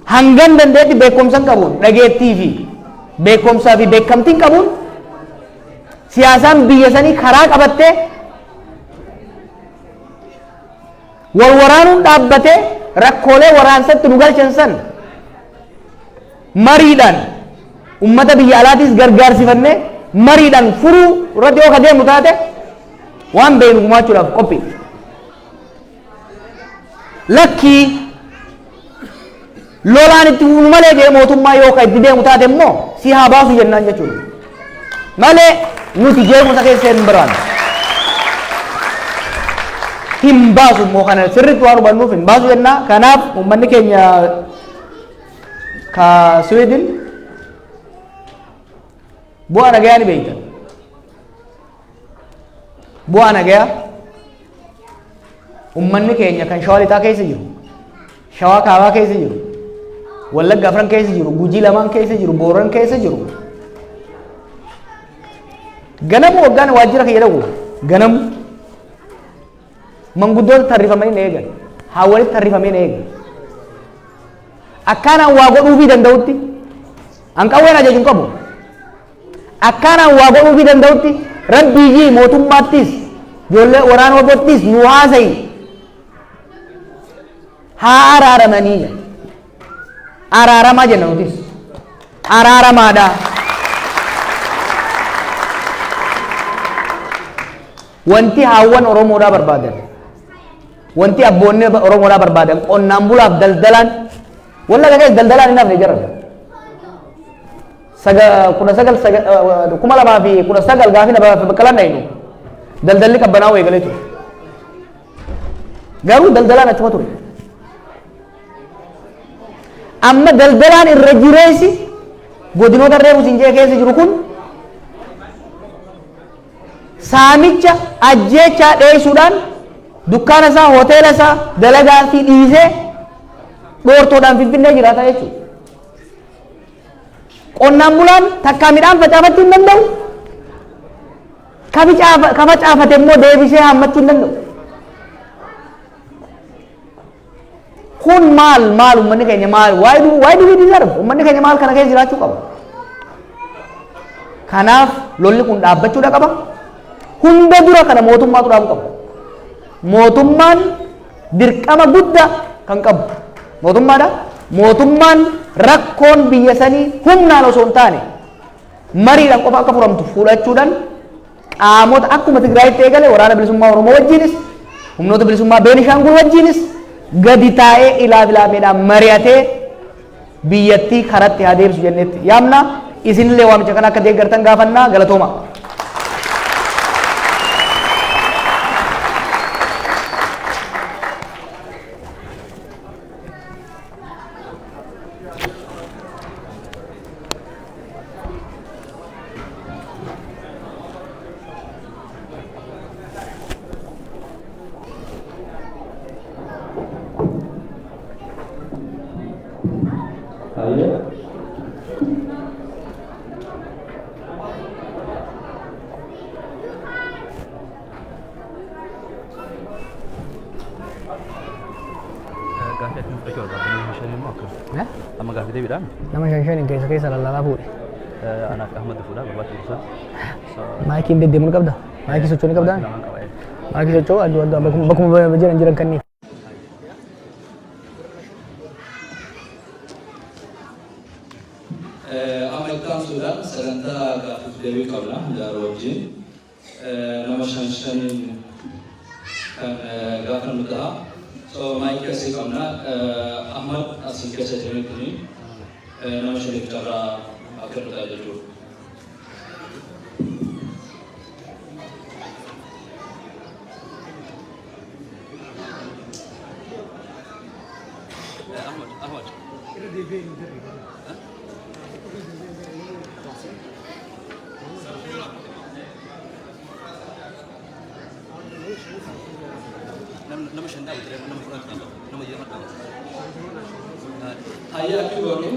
Hangan dandeetti beekumsa qabuun, dhageettii fi beekumsaa fi beekamtiin qabuun siyaasaan biyya sanii karaa qabattee wal waraanuun dhaabbatee rakkoolee waraansatti nu galchan san mariidhaan ummata biyya alaatis gargaarsifannee mariidhaan furuu irratti yoo ka deemnu taate waan beeknu gumaachuudhaaf qophii. Lakkii, lolaan itti fufnu malee jee mootummaa yoo ka itti deemu taate immoo si haa baasu jennaan jechuudha. Malee nuti jeequmsa keessa hin barbaannu. Hin baasu immoo, kana sirriitti waan hubannuuf hin baasu jennaa. Kanaaf uummanni keenya ka Sweden bu'aa nagayaa ni beektan. Bu'aa nagayaa uummanni keenya kan Shawaa Lixaa keessa jiru, Shawaa Kaabaa keessa jiru, Wallagga Afran keessa jiru, Gujii lamaan keessa jiru, Booran keessa jiru. Ganamu waggaan waajjira kiyya dhaqu ganamu manguddoota tarrifamanii na eegan, haawwanitti tarrifamee na eegan. Akkaanaan waa godhuufii danda'utti an qawween ajaju hin qabu. Akkaanaan waa godhuufii danda'utti rabbii jii mootummaattis ijoollee waraana wabottis nu haasayi, haa araaramanii jedha. Araaramaa jenna nutis. Araaramaadha. Wanti haawwan Oromoodhaa barbaadan, wanti abboonni Oromoodhaa barbaadan, qonnaan bulaaf daldalaan Wallaga keessa daldalaan hin hafne jaran. Saga 19 2019 gaafii na Baqqalaan dhaynu daldalli qabbanaa'uu eegalee ture. Garuu daldalaan achuma ture. Amma daldalaan irra jireessi godinoota reefu siin jee keessa jiru kun saamicha ajjeechaa dheessuudhaan dukkaana isaa, hoteela isaa, dalagaa fi dhiisee dhoortoodhaan Finfinnee jiraata jechuudha. Qonnaan bulaan takkaa midhaan facaafachuu hin danda'u. Ka facaafate immoo deebisee haammachuu hin danda'u. Kun maal maal uummanni keenya maal, why do we deserve? Uummanni keenya maal kana keessa jiraachuu qaba? Kanaaf lolli kun dhaabbachuudha qaba. Hunda dura kana mootummaatu dhaabuu qaba. Mootummaan dirqama guddaa kan qabu mootummaadha. Mootummaan rakkoon biyya sanii humnaan osoo hin taane mariidhaan qofa akka furamtu fudhachuudhaan qaamota akkuma Tigraayitti eegale Waraana Bilisummaa Oromoo wajjinis, humnoota bilisummaa Beenishaangul wajjinis gadi taa'ee ilaaf ilaameedhaan mari'atee biyyattii karatti haa deebisu jennetti yaamna. Isinillee waamicha kana akka deeggartan gaafannaa. Galatooma. Hayyee. Gaaffii akkam fudhachuu barbaadde? Nama shanii immoo akkam? Amma gaaffii deebiidhaan? Nama shan shaniin keessa keessa lallaalaa fuudhe. Anaaf Ahmad fuudhaa barbaachisu. Maayikiin deddeemuu ni qabda? Maayikii socho'uu ni qabdaa? Lamaan qaba. Maayikii socho'uu addu addu bakkuma jiran jiran kanniif. Amma itti aansuudhaan sagantaa gaaffiif deebii qabna jaara wajjin. Nama shan shaniin kan gaafannu ta'a. So maayikii asii qabna. Ahmad asii keessa deemeetini nama shaniif carraa akka nu ta'a jechuudha. Ahmad, Ahmad. Nama shan dhaabate, nama 10 dhaabate, nama 20 dhaabate. Hayyee, akki goonu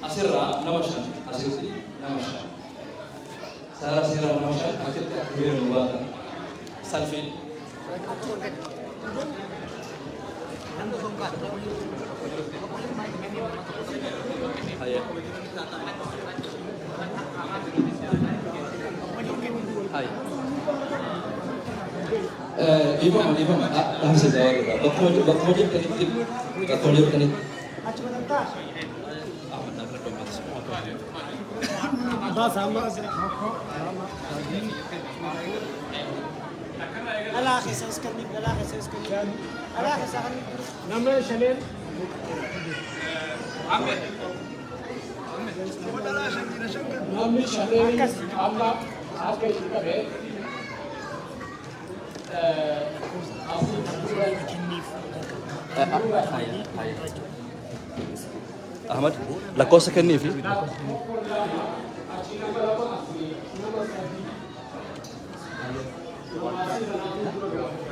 asirraa nama shan, asitti nama shan. Saara seeraa nama shan achitti akka hiriira nu baatan. Salfii. Hayyee. Hayyee. Dhiifama, dhiifama, dhaamsa jawaarraa bakkuma jirtanitti, bakkuma jirtanitti. Ahmad naaf irra. Dhalaa keessa iskanni, dhalaa keessa iskanni, dhalaa keessa kan. Nama shaneen. Namni shaneen amma harka ishii qabee asii fuuldura. Ahmad lakkoofsa kenniifi. 1, 2, achi nama 2, asii nama 3. Nama asii kanaatu dura gaafata.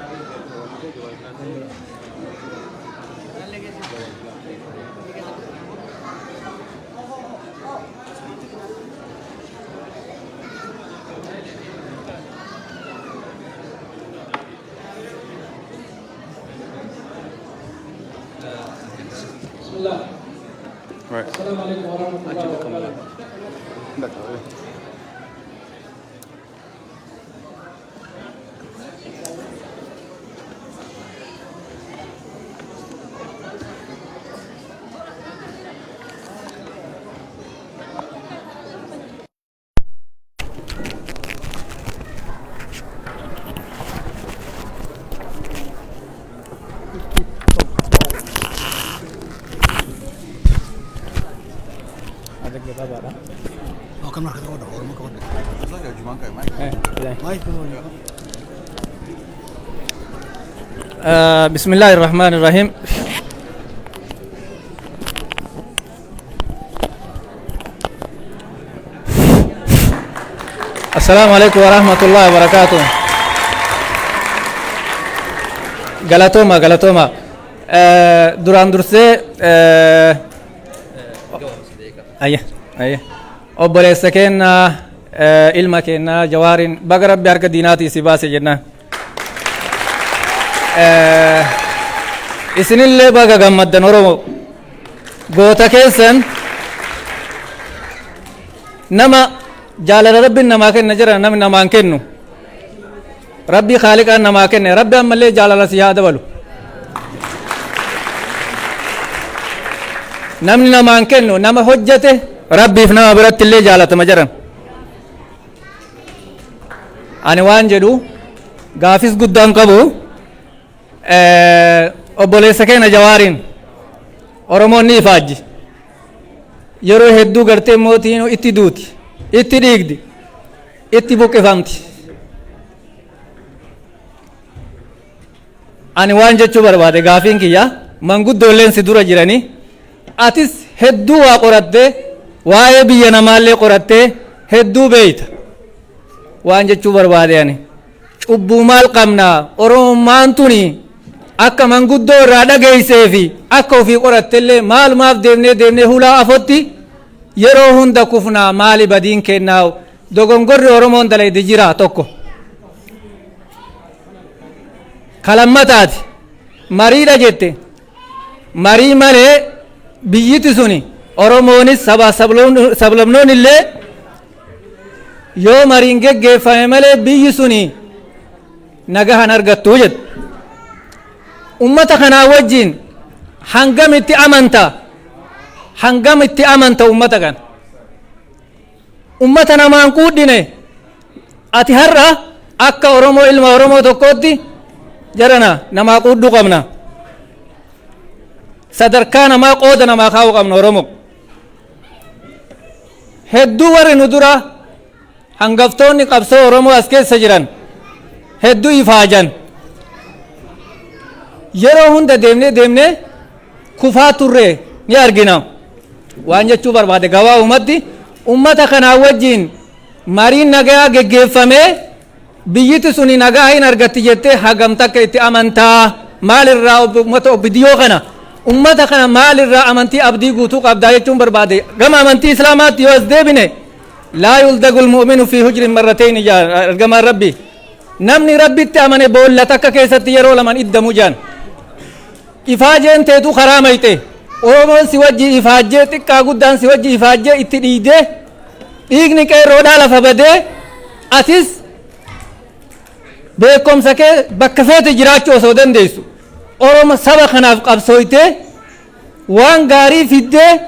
بسم الله. السلام عليكم ورحمة الله وبركاته. بسم الله الرحمن الرحيم. السلام عليكم ورحمة الله وبركاته. Galatooma, galatooma. Duraan dursee ayya ayya obboleessa keenya, ilma keenya Jawaarin, baga Rabbi harka diinaatii si baase jennaan. Isinillee baga gammaddan. Oromo, goota keessan nama jaalala Rabbiin namaa kenna jira, namni namaan kennu Rabbi Khaaliqaan namaa kenne. Rabbi ammallee jaalala si haa dabalu. Namni namaan kennu nama hojjate Rabbiif nama biratti illee jaalatama jedhan. Ani waan jedhu gaafis guddaan qabu obboleessa keenya Jawaariin. Oromoon ni ifaajji yeroo hedduu, gartee mootiin itti duuti, itti dhiigdi, itti buqqifamti. Ani waan jechuu barbaade, gaafiin kiyya, manguddoolleen si dura jiranii, atis hedduu waa qorattee, waa'ee biyya namaallee qorattee hedduu beeyta, waan jechuu barbaade, ani cubbuu maal qabnaa? Oromummaan tuni akka manguddoo irraa dhageeysee fi akka ofii qorattellee maalumaaf deemnee deemnee hulaa afotti yeroo hunda kufnaa? Maali badiin kennaa? Dogongorri Oromoon dalayde jira tokko kalammataati. Mariidha jette, marii malee biyyiti suni Oromoonis saba sablamnoon illee yoo mariin geggeeffame malee biyyi suni nagahan argattu jedhu. Ummata kanaa wajjin hangam itti amanta? Hangam itti amanta ummata kana? Ummata namaan quudhine. Ati har'a akka Oromoo, ilma Oromoo tokkootti, jarana namaa quudhuu qabna, sadarkaa namaa qooda namaa kaa'uu qabna. Oromoo hedduu warri nu dura hangaftoonni qabsoo Oromoo as keessa jiran hedduu ifaajan. Yeroo hunda deemnee deemnee kufaa turre ni argina. Waan jechuu barbaade gabaabumatti, ummata kanaa wajjin mariin nagaa geggeeffamee biyyiti suni nagaa hin argatti jettee hagam takka itti amantaa? Maalirraa ummata obbidiyoo kana, ummata kana maalirraa amantii abdii guutuu qabdaa jechuun barbaade. Gama amantii Islaamaatti yoo as deebine, لا يلدغ المؤمن في جحر مرتين ergamaan Rabbi. Namni Rabbitti amane boolla takka keessatti yeroo laman iddamu jaan. Ifaajeen teetu karaa mayxe. Oromoon si wajji ifaajjee, xiqqaa guddaan si wajji ifaajjee, itti dhiigdee, dhiigni qeerroodhaa lafa badee, atis beekumsa kee bakka feete jiraachuu osoo dandeessu Oromo saba kanaaf qabsooytee, waan gaarii fiddee,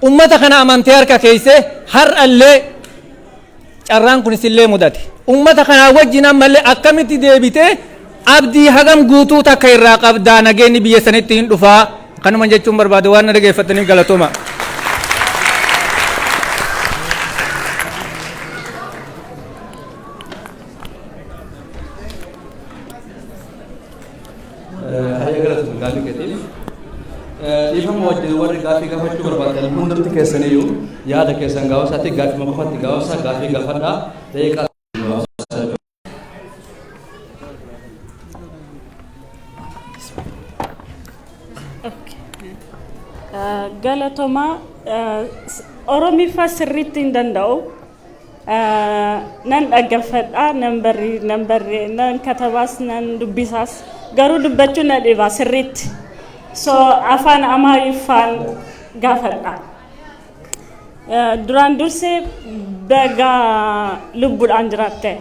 ummata kana amantee harka keeyse, har'allee carraan kun isillee mudate. Ummata kanaa wajjin ammallee akkamitti deebitee abdii hagam guutuu takka irraa qabdaa nageenyi biyya sanitti hin dhufaa? Kanuma jechuun barbaade. Waan na dhageeffataniif galatooma. Hayya, galatoom gaafii keetiif. Dhiifama wajjin, warri gaafii gaafachuu barbaadan hundumti keessaniyyuu yaada keessan gaafsaatti gaafii qofatti gaafsa gaafii gaafadhaa, daqiiqaa. Galatomaa. Oromiffa sirriitti hin danda'u. Nan dhaggeeffadha, nan barri, nan barri, nan katabaas, nan dubbisaas, garuu dubbachuu na dhiba sirriitti. So afaan Amaariffaan gaafadha. Duraan dursee baga lubbuudhaan jiraatte,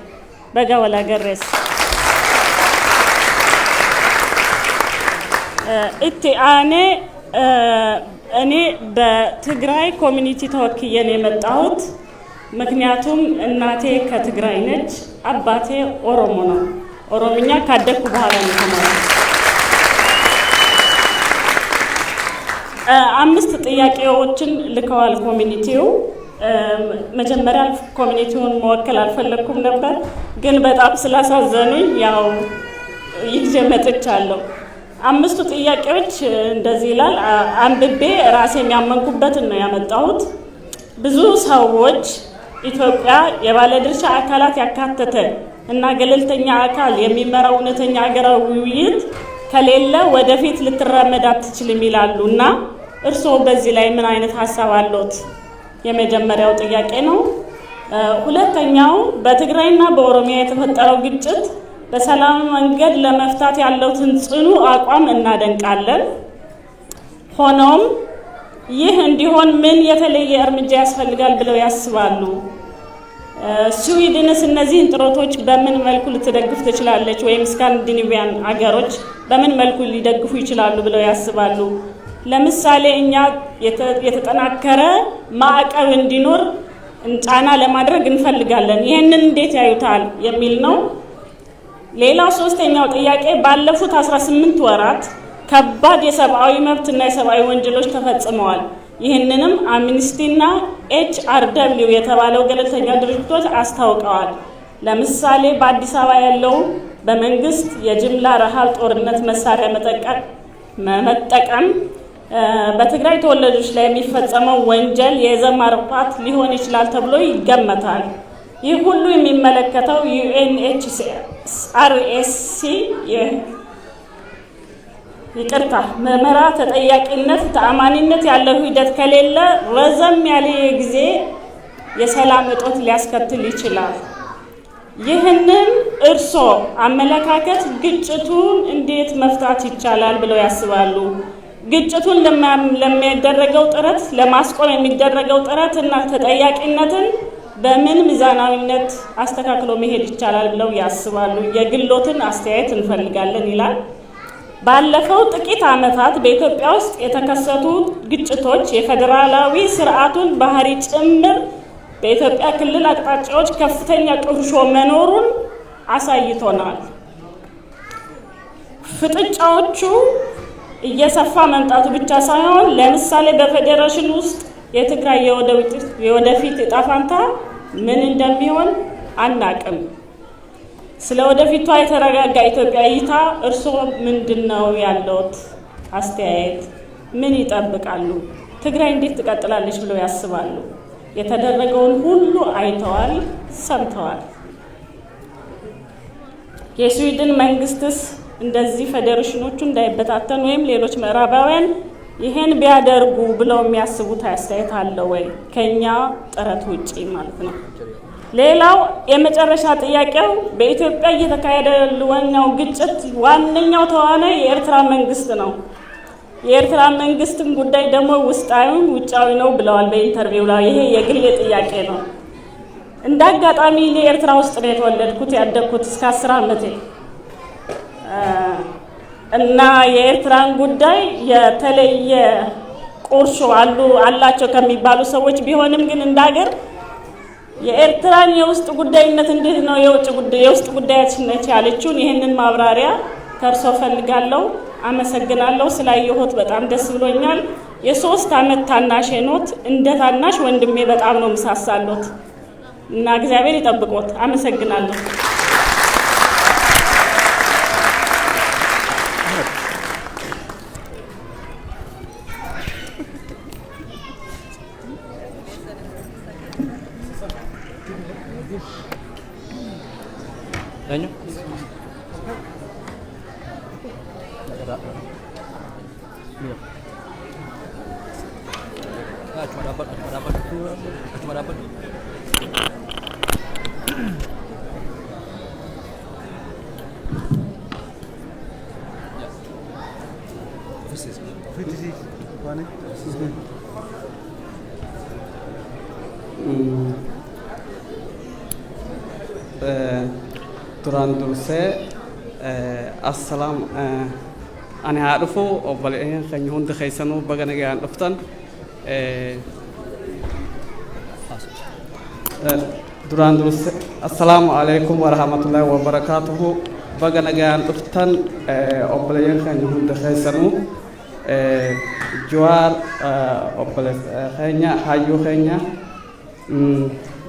baga wal agarrees. Itti aanee እኔ በትግራይ community ተወክዬ ነው የመጣሁት። ምክንያቱም እናቴ ከትግራይ ነች፣ አባቴ ኦሮሞ ነው። ኦሮምኛ ካደግኩ በኋላ ነው የተማርኩት። አምስት ጥያቄዎችን ልከዋል community ው። መጀመሪያ community ውን መወከል አልፈለግኩም ነበር፣ ግን በጣም ስላሳዘኑኝ ያው ይዤ መጥቻለሁ። አምስቱ ጥያቄዎች እንደዚህ ይላል። አንብቤ ራሴ የሚያመንኩበትን ነው ያመጣሁት። ብዙ ሰዎች ኢትዮጵያ የባለድርሻ አካላት ያካተተ እና ገለልተኛ አካል የሚመራው እውነተኛ ሀገራዊ ውይይት ከሌለ ወደፊት ልትራመድ አትችልም ይላሉ እና እርስዎ በዚህ ላይ ምን አይነት ሀሳብ አለዎት? የመጀመሪያው ጥያቄ ነው። ሁለተኛው፣ በትግራይና በኦሮሚያ የተፈጠረው ግጭት በሰላም መንገድ ለመፍታት ያለውትን ጽኑ አቋም እናደንቃለን። ሆኖም ይህ እንዲሆን ምን የተለየ እርምጃ ያስፈልጋል ብለው ያስባሉ? ስዊድንስ እነዚህን ጥረቶች በምን መልኩ ልትደግፍ ትችላለች? ወይም ስካንዲኔቪያን አገሮች በምን መልኩ ሊደግፉ ይችላሉ ብለው ያስባሉ? ለምሳሌ እኛ የተጠናከረ ማዕቀብ እንዲኖር ጫና ለማድረግ እንፈልጋለን። ይህንን እንዴት ያዩታል የሚል ነው። ሌላው ሶስተኛው ጥያቄ፣ ባለፉት 18 ወራት ከባድ የሰብአዊ መብትና የሰብአዊ ወንጀሎች ተፈጽመዋል። ይህንንም አምኒስቲና HRW የተባለው ገለልተኛ ድርጅቶች አስታውቀዋል። ለምሳሌ በአዲስ አበባ ያለው በመንግስት የጅምላ ረሃብ፣ ጦርነት መሳሪያ መጠቀም፣ በትግራይ ተወላጆች ላይ የሚፈጸመው ወንጀል የዘር ማጥፋት ሊሆን ይችላል ተብሎ ይገመታል። ይህ ሁሉ የሚመለከተው UNHRSC፣ ይቅርታ፣ ምርመራ፣ ተጠያቂነት፣ ተአማኒነት ያለው ሂደት ከሌለ ረዘም ያለ ጊዜ የሰላም እጦት ሊያስከትል ይችላል። ይህንን እርሶ አመለካከት ግጭቱን እንዴት መፍታት ይቻላል ብለው ያስባሉ? ግጭቱን ለሚደረገው ጥረት ለማስቆም የሚደረገው ጥረት እና ተጠያቂነትን በምን ሚዛናዊነት አስተካክሎ መሄድ ይቻላል ብለው ያስባሉ? የግሎትን አስተያየት እንፈልጋለን ይላል። ባለፈው ጥቂት ዓመታት በኢትዮጵያ ውስጥ የተከሰቱ ግጭቶች የፌዴራላዊ ስርዓቱን ባህሪ ጭምር በኢትዮጵያ ክልል አቅጣጫዎች ከፍተኛ ቁርሾ መኖሩን አሳይቶናል። ፍጥጫዎቹ እየሰፋ መምጣቱ ብቻ ሳይሆን ለምሳሌ በፌዴሬሽን ውስጥ የትግራይ የወደፊት እጣ ፋንታ ምን እንደሚሆን አናቅም። ስለ ወደፊቷ የተረጋጋ ኢትዮጵያ እይታ እርስዎ ምንድን ነው ያለዎት አስተያየት? ምን ይጠብቃሉ? ትግራይ እንዴት ትቀጥላለች ብለው ያስባሉ? የተደረገውን ሁሉ አይተዋል፣ ሰምተዋል። የስዊድን መንግስትስ እንደዚህ ፌዴሬሽኖቹ እንዳይበታተኑ ወይም ሌሎች ምዕራባውያን ይሄን ቢያደርጉ ብለው የሚያስቡት አስተያየት አለ ወይ? ከኛ ጥረት ውጪ ማለት ነው። ሌላው የመጨረሻ ጥያቄው፣ በኢትዮጵያ እየተካሄደ ያለው ግጭት ዋነኛው ተዋናይ የኤርትራ መንግስት ነው። የኤርትራ መንግስትን ጉዳይ ደግሞ ውስጣዊም ውጫዊ ነው ብለዋል በ interview ላይ። ይሄ የግሌ ጥያቄ ነው። እንደ አጋጣሚ እኔ ኤርትራ ውስጥ ነው የተወለድኩት ያደግኩት እስከ 10 ዓመቴ እና የኤርትራን ጉዳይ የተለየ ቁርሾ አሉ አላቸው ከሚባሉ ሰዎች ቢሆንም ግን እንደ ሀገር የኤርትራን የውስጥ ጉዳይነት እንዴት ነው የውጭ ጉዳይ የውስጥ ጉዳያችን ነች ያለችውን ይህንን ማብራሪያ ከእርሶ ፈልጋለሁ። አመሰግናለሁ። ስላየሁት በጣም ደስ ብሎኛል። የ3 ዓመት ታናሼ ኖት። እንደ ታናሽ ወንድሜ በጣም ነው ምሳሳሎት እና እግዚአብሔር ይጠብቆት። አመሰግናለሁ። Eenyu? Achuma dhaabbadhu, achuma dhaabbadhu. Achuma dhaabbadhu. Duraan dursee assalaam, ani haa dhufu. Obboleeyyan keenya hundi keessanuu baga nagaan dhuftan. Duraan dursee assalaamu alaikum warahmatullahi wabarakaatuhu. Baga nagaan dhuftan obboleeyyan keenya hundi keessanuu. Jawaar obboleessa keenya, hayyuu keenya,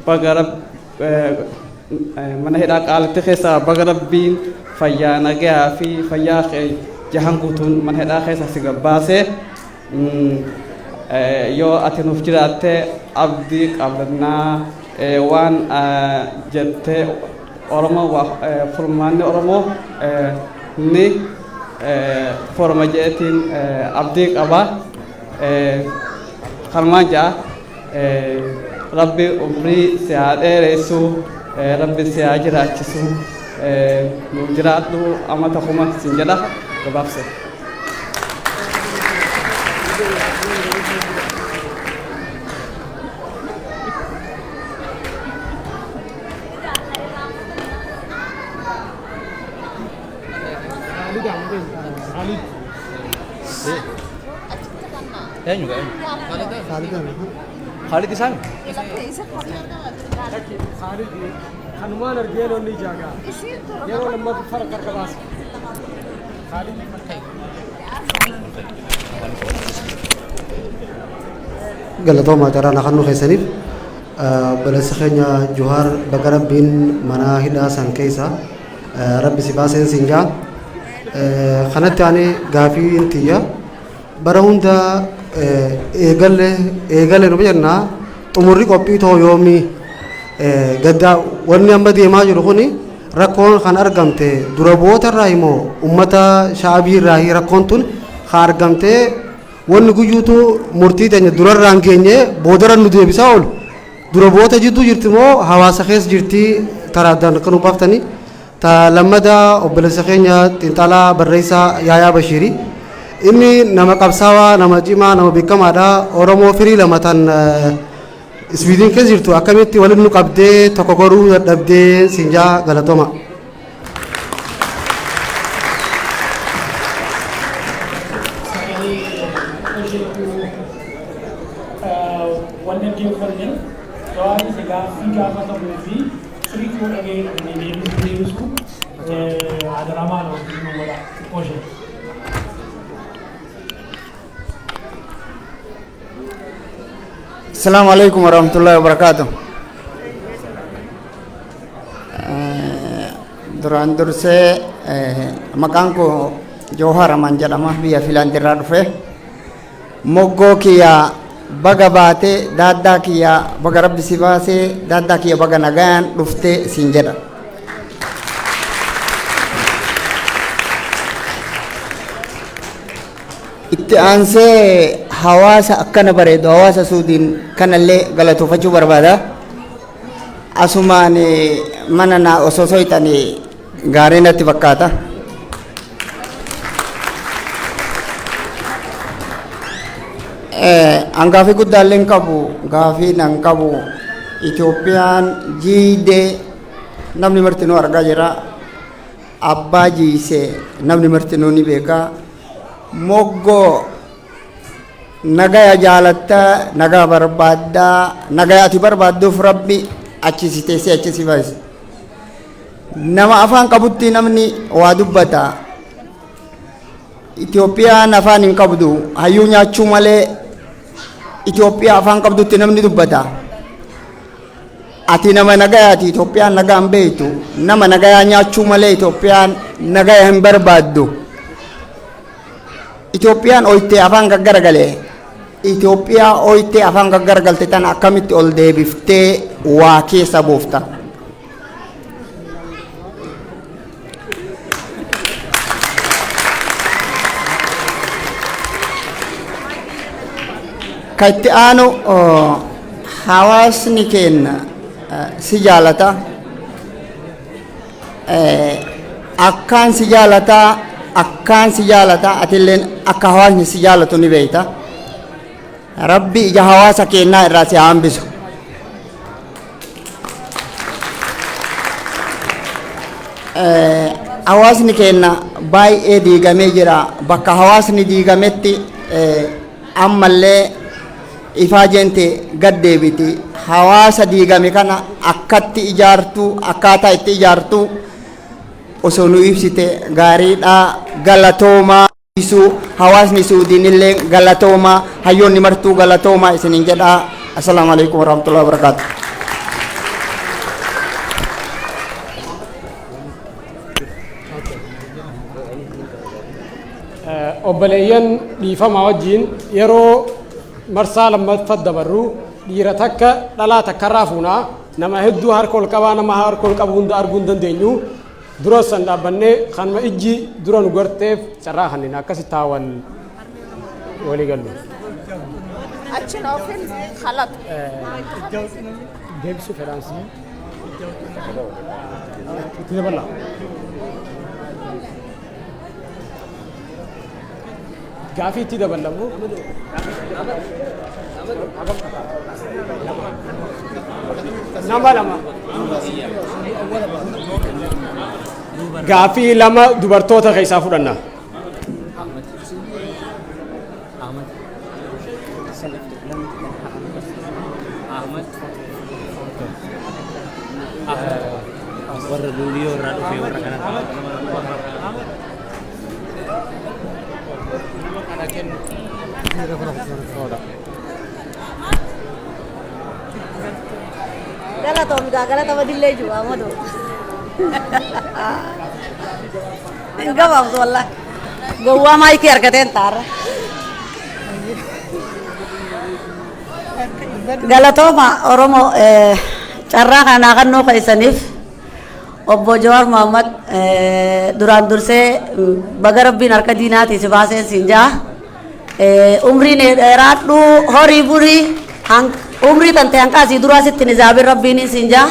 baga mana hidhaa Qaalitti keessaa baga Rabbiin fayyaa nagayaa fi fayyaa jahan guutuun mana hidhaa keessa si gabbaasee. Yoo ati nuuf jiraatte abdii qabnaa, waan jettee Oromoo furmaanni Oromoo ni forma jeetiin abdii qaba. Kanumaan ja'a, Rabbi umrii si haa dheeressu, Rabbi si haa jiraachisu, nuuf jiraadhu amata 1000 sin jedha gabaabse. Eenyu eenyu? Khalid isaan? Kanumaan argee lolli ijaagaa. Yeroo lammaffaa fara harka baasa. Galatoomaa carraa na kennuu keessaniif. Obboleessa keenya Juhaar, baga Rabbiin mana hidhaa san keessa Rabbi si baaseen siin jaa. Kanatti ani gaafii tiyya, bara hunda eegalle eegalle nu jennaa, xumurri qophii too yoomii? Gaddaa wanni amma deemaa jiru kuni rakkoon kan argamte dura bu'oota irraa immoo ummata shaabii irraa rakkoon tun kan argamte? Wanni guyyuutu murtii teenya durarraan geenye boodarra nu deebisaa oolu dura bu'oota jidduu jirti moo hawaasa keessa jirti? Karaa addaan akka nu baaftanii. Ta lammadaa, obboleessa keenya xiinxalaa barreessaa Yaayaa Bashiiri, inni nama qabsaawaa, nama cimaa, nama beekamaadha. Oromoo firii lama tan Iswiidin keessa jirtu akkamitti waliin nu qabdee tokko godhuu dadhabdee siinjaa? Galatooma. Sagalee isheetu wanni dhaggeeffanne Jawaaris gaaffii gaafatamuu fi sirriitti yoo dhaga'ee dhufne deebisu adaraa maal wajjin nu godha xiqqoo ishee. Assalamu alaikum warahmatullahi wabarakatuh. Duraan dursee maqaan koo Joohar Aman jedhama, biyya Filaandirraa dhufe. Moggoo kiyya baga baatee, daaddaa kiyya baga Rabbi si baasee, daaddaa kiyya baga nagayaan dhuftee siin jedha. Itti aansee hawaasa akkana bareedu, hawaasa Suudiin kanallee galatoofachuu barbaada. Asumaan mana naa osoo soyxanii gaarii natti fakkaata. An gaafii guddaallee hin qabu, gaafii nan qabu. Itoophiyaan jiidee namni martinuu argaa jira. Abbaa jiise namni martinuu ni beeka. Moggoo nagaya jaalatta, nagaa barbaaddaa, nagaya ati barbaadduuf Rabbi achi si teessee achi si baase. Nama afaan qabutti namni waa dubbata. Itoophiyaan afaan hin qabdu, hayyuu nyaachuu malee. Itoophiyaa afaan qabdutti namni dubbata. Ati nama nagayaati, Itoophiyaan nagaa hin beektu. Nama nagayaa nyaachuu malee Itoophiyaan nagaya hin barbaaddu. Itoophiyaan oytee afaan gaggaragale. Itoophiyaa oytee afaan gaggaragalte tana akkamitti ol deebiftee waa keessa buufta? Ka itti aanu, hawaasni keenya si jaalata. Akkaan si jaalata, akkaan si jaalata, atilleen akka hawaasni si jaalatu ni beekta. Rabbi ija hawaasa keenyaa irraa si haa hambisu. Hawaasni keenya baay'ee diigamee jira. Bakka hawaasni diigametti ammallee ifaajente gad deebiti. Hawaasa diigame kana akkatti ijaartu, akkaataa itti ijaartu osoo nu ibsite gaariidha. Galatoomaa. guddisu. Hawaasni Suudiinillee galatooma, hayyoonni martuu galatooma isinin jedha. Assalaamu alaikum warahmatullahi wabarakaatu. Obboleeyyan, dhiifama wajjiin, yeroo marsaa lammaffaa dabarru dhiira takka dhalaa takkarraa fuunaa. Nama hedduu harka ol qabaa, nama harka ol qabu hunda arguu hin dandeenyu. Dura san dhaabbannee kanuma ijji dura nu garteef carraa kanneen akkasitti taawwan walii gallu. Achiin ofiin khalaq. Deebisuu fedhaansi. Itti dabala. Gaafii itti dabalamu. Nama lama. Gaafii lama dubartoota keessaa fudhanna. Warra Luuliyoo irraa dhufe warra kana. Galatoom gaa, galata badillee jiru amadu. Hin gabaabsu wallahi. Gowwaa maayikii argateen taarra. Galatooma Oromoo, carraa kanaa kan nuu keessaniif. Obbo Jawaar Mohammad, duraan dursee baga Rabbiin harka diinaatii si baaseen siin jaa. Umriin dheeraadhu, horii burii, umrii tante hanqaasii duraa sitti nizaabin Rabbiin siin jaa.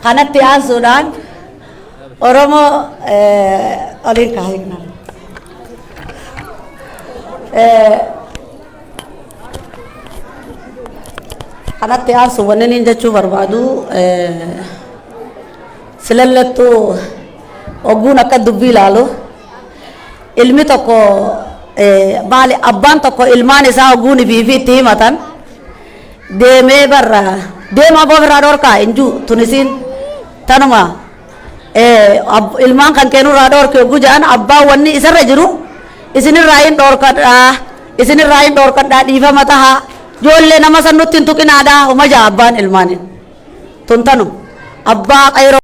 Kanatti aansuudhaan Oromoo oliin kaa'ee. Kanatti aansu wanni inni jechuu barbaadu, silallattuu ogguun akka dubbii ilaalu, ilmi tokko maali, abbaan tokko ilmaan isaa ogguun fi itti himatan deemee barra deema aboo irraa dhorkaa injuu tunisiin tanuma ilmaan kan kennurraa dhorke ogguu jedhan, abbaan wanni isarra jiru isinirraa hin dhorkadhaa, isinirraa hin dhorkadhaa, dhiifama tahaa, ijoollee nama san nutti hin tuqinaadhaa huma jaa abbaan ilmaaniin tun tanu abbaa qayroo.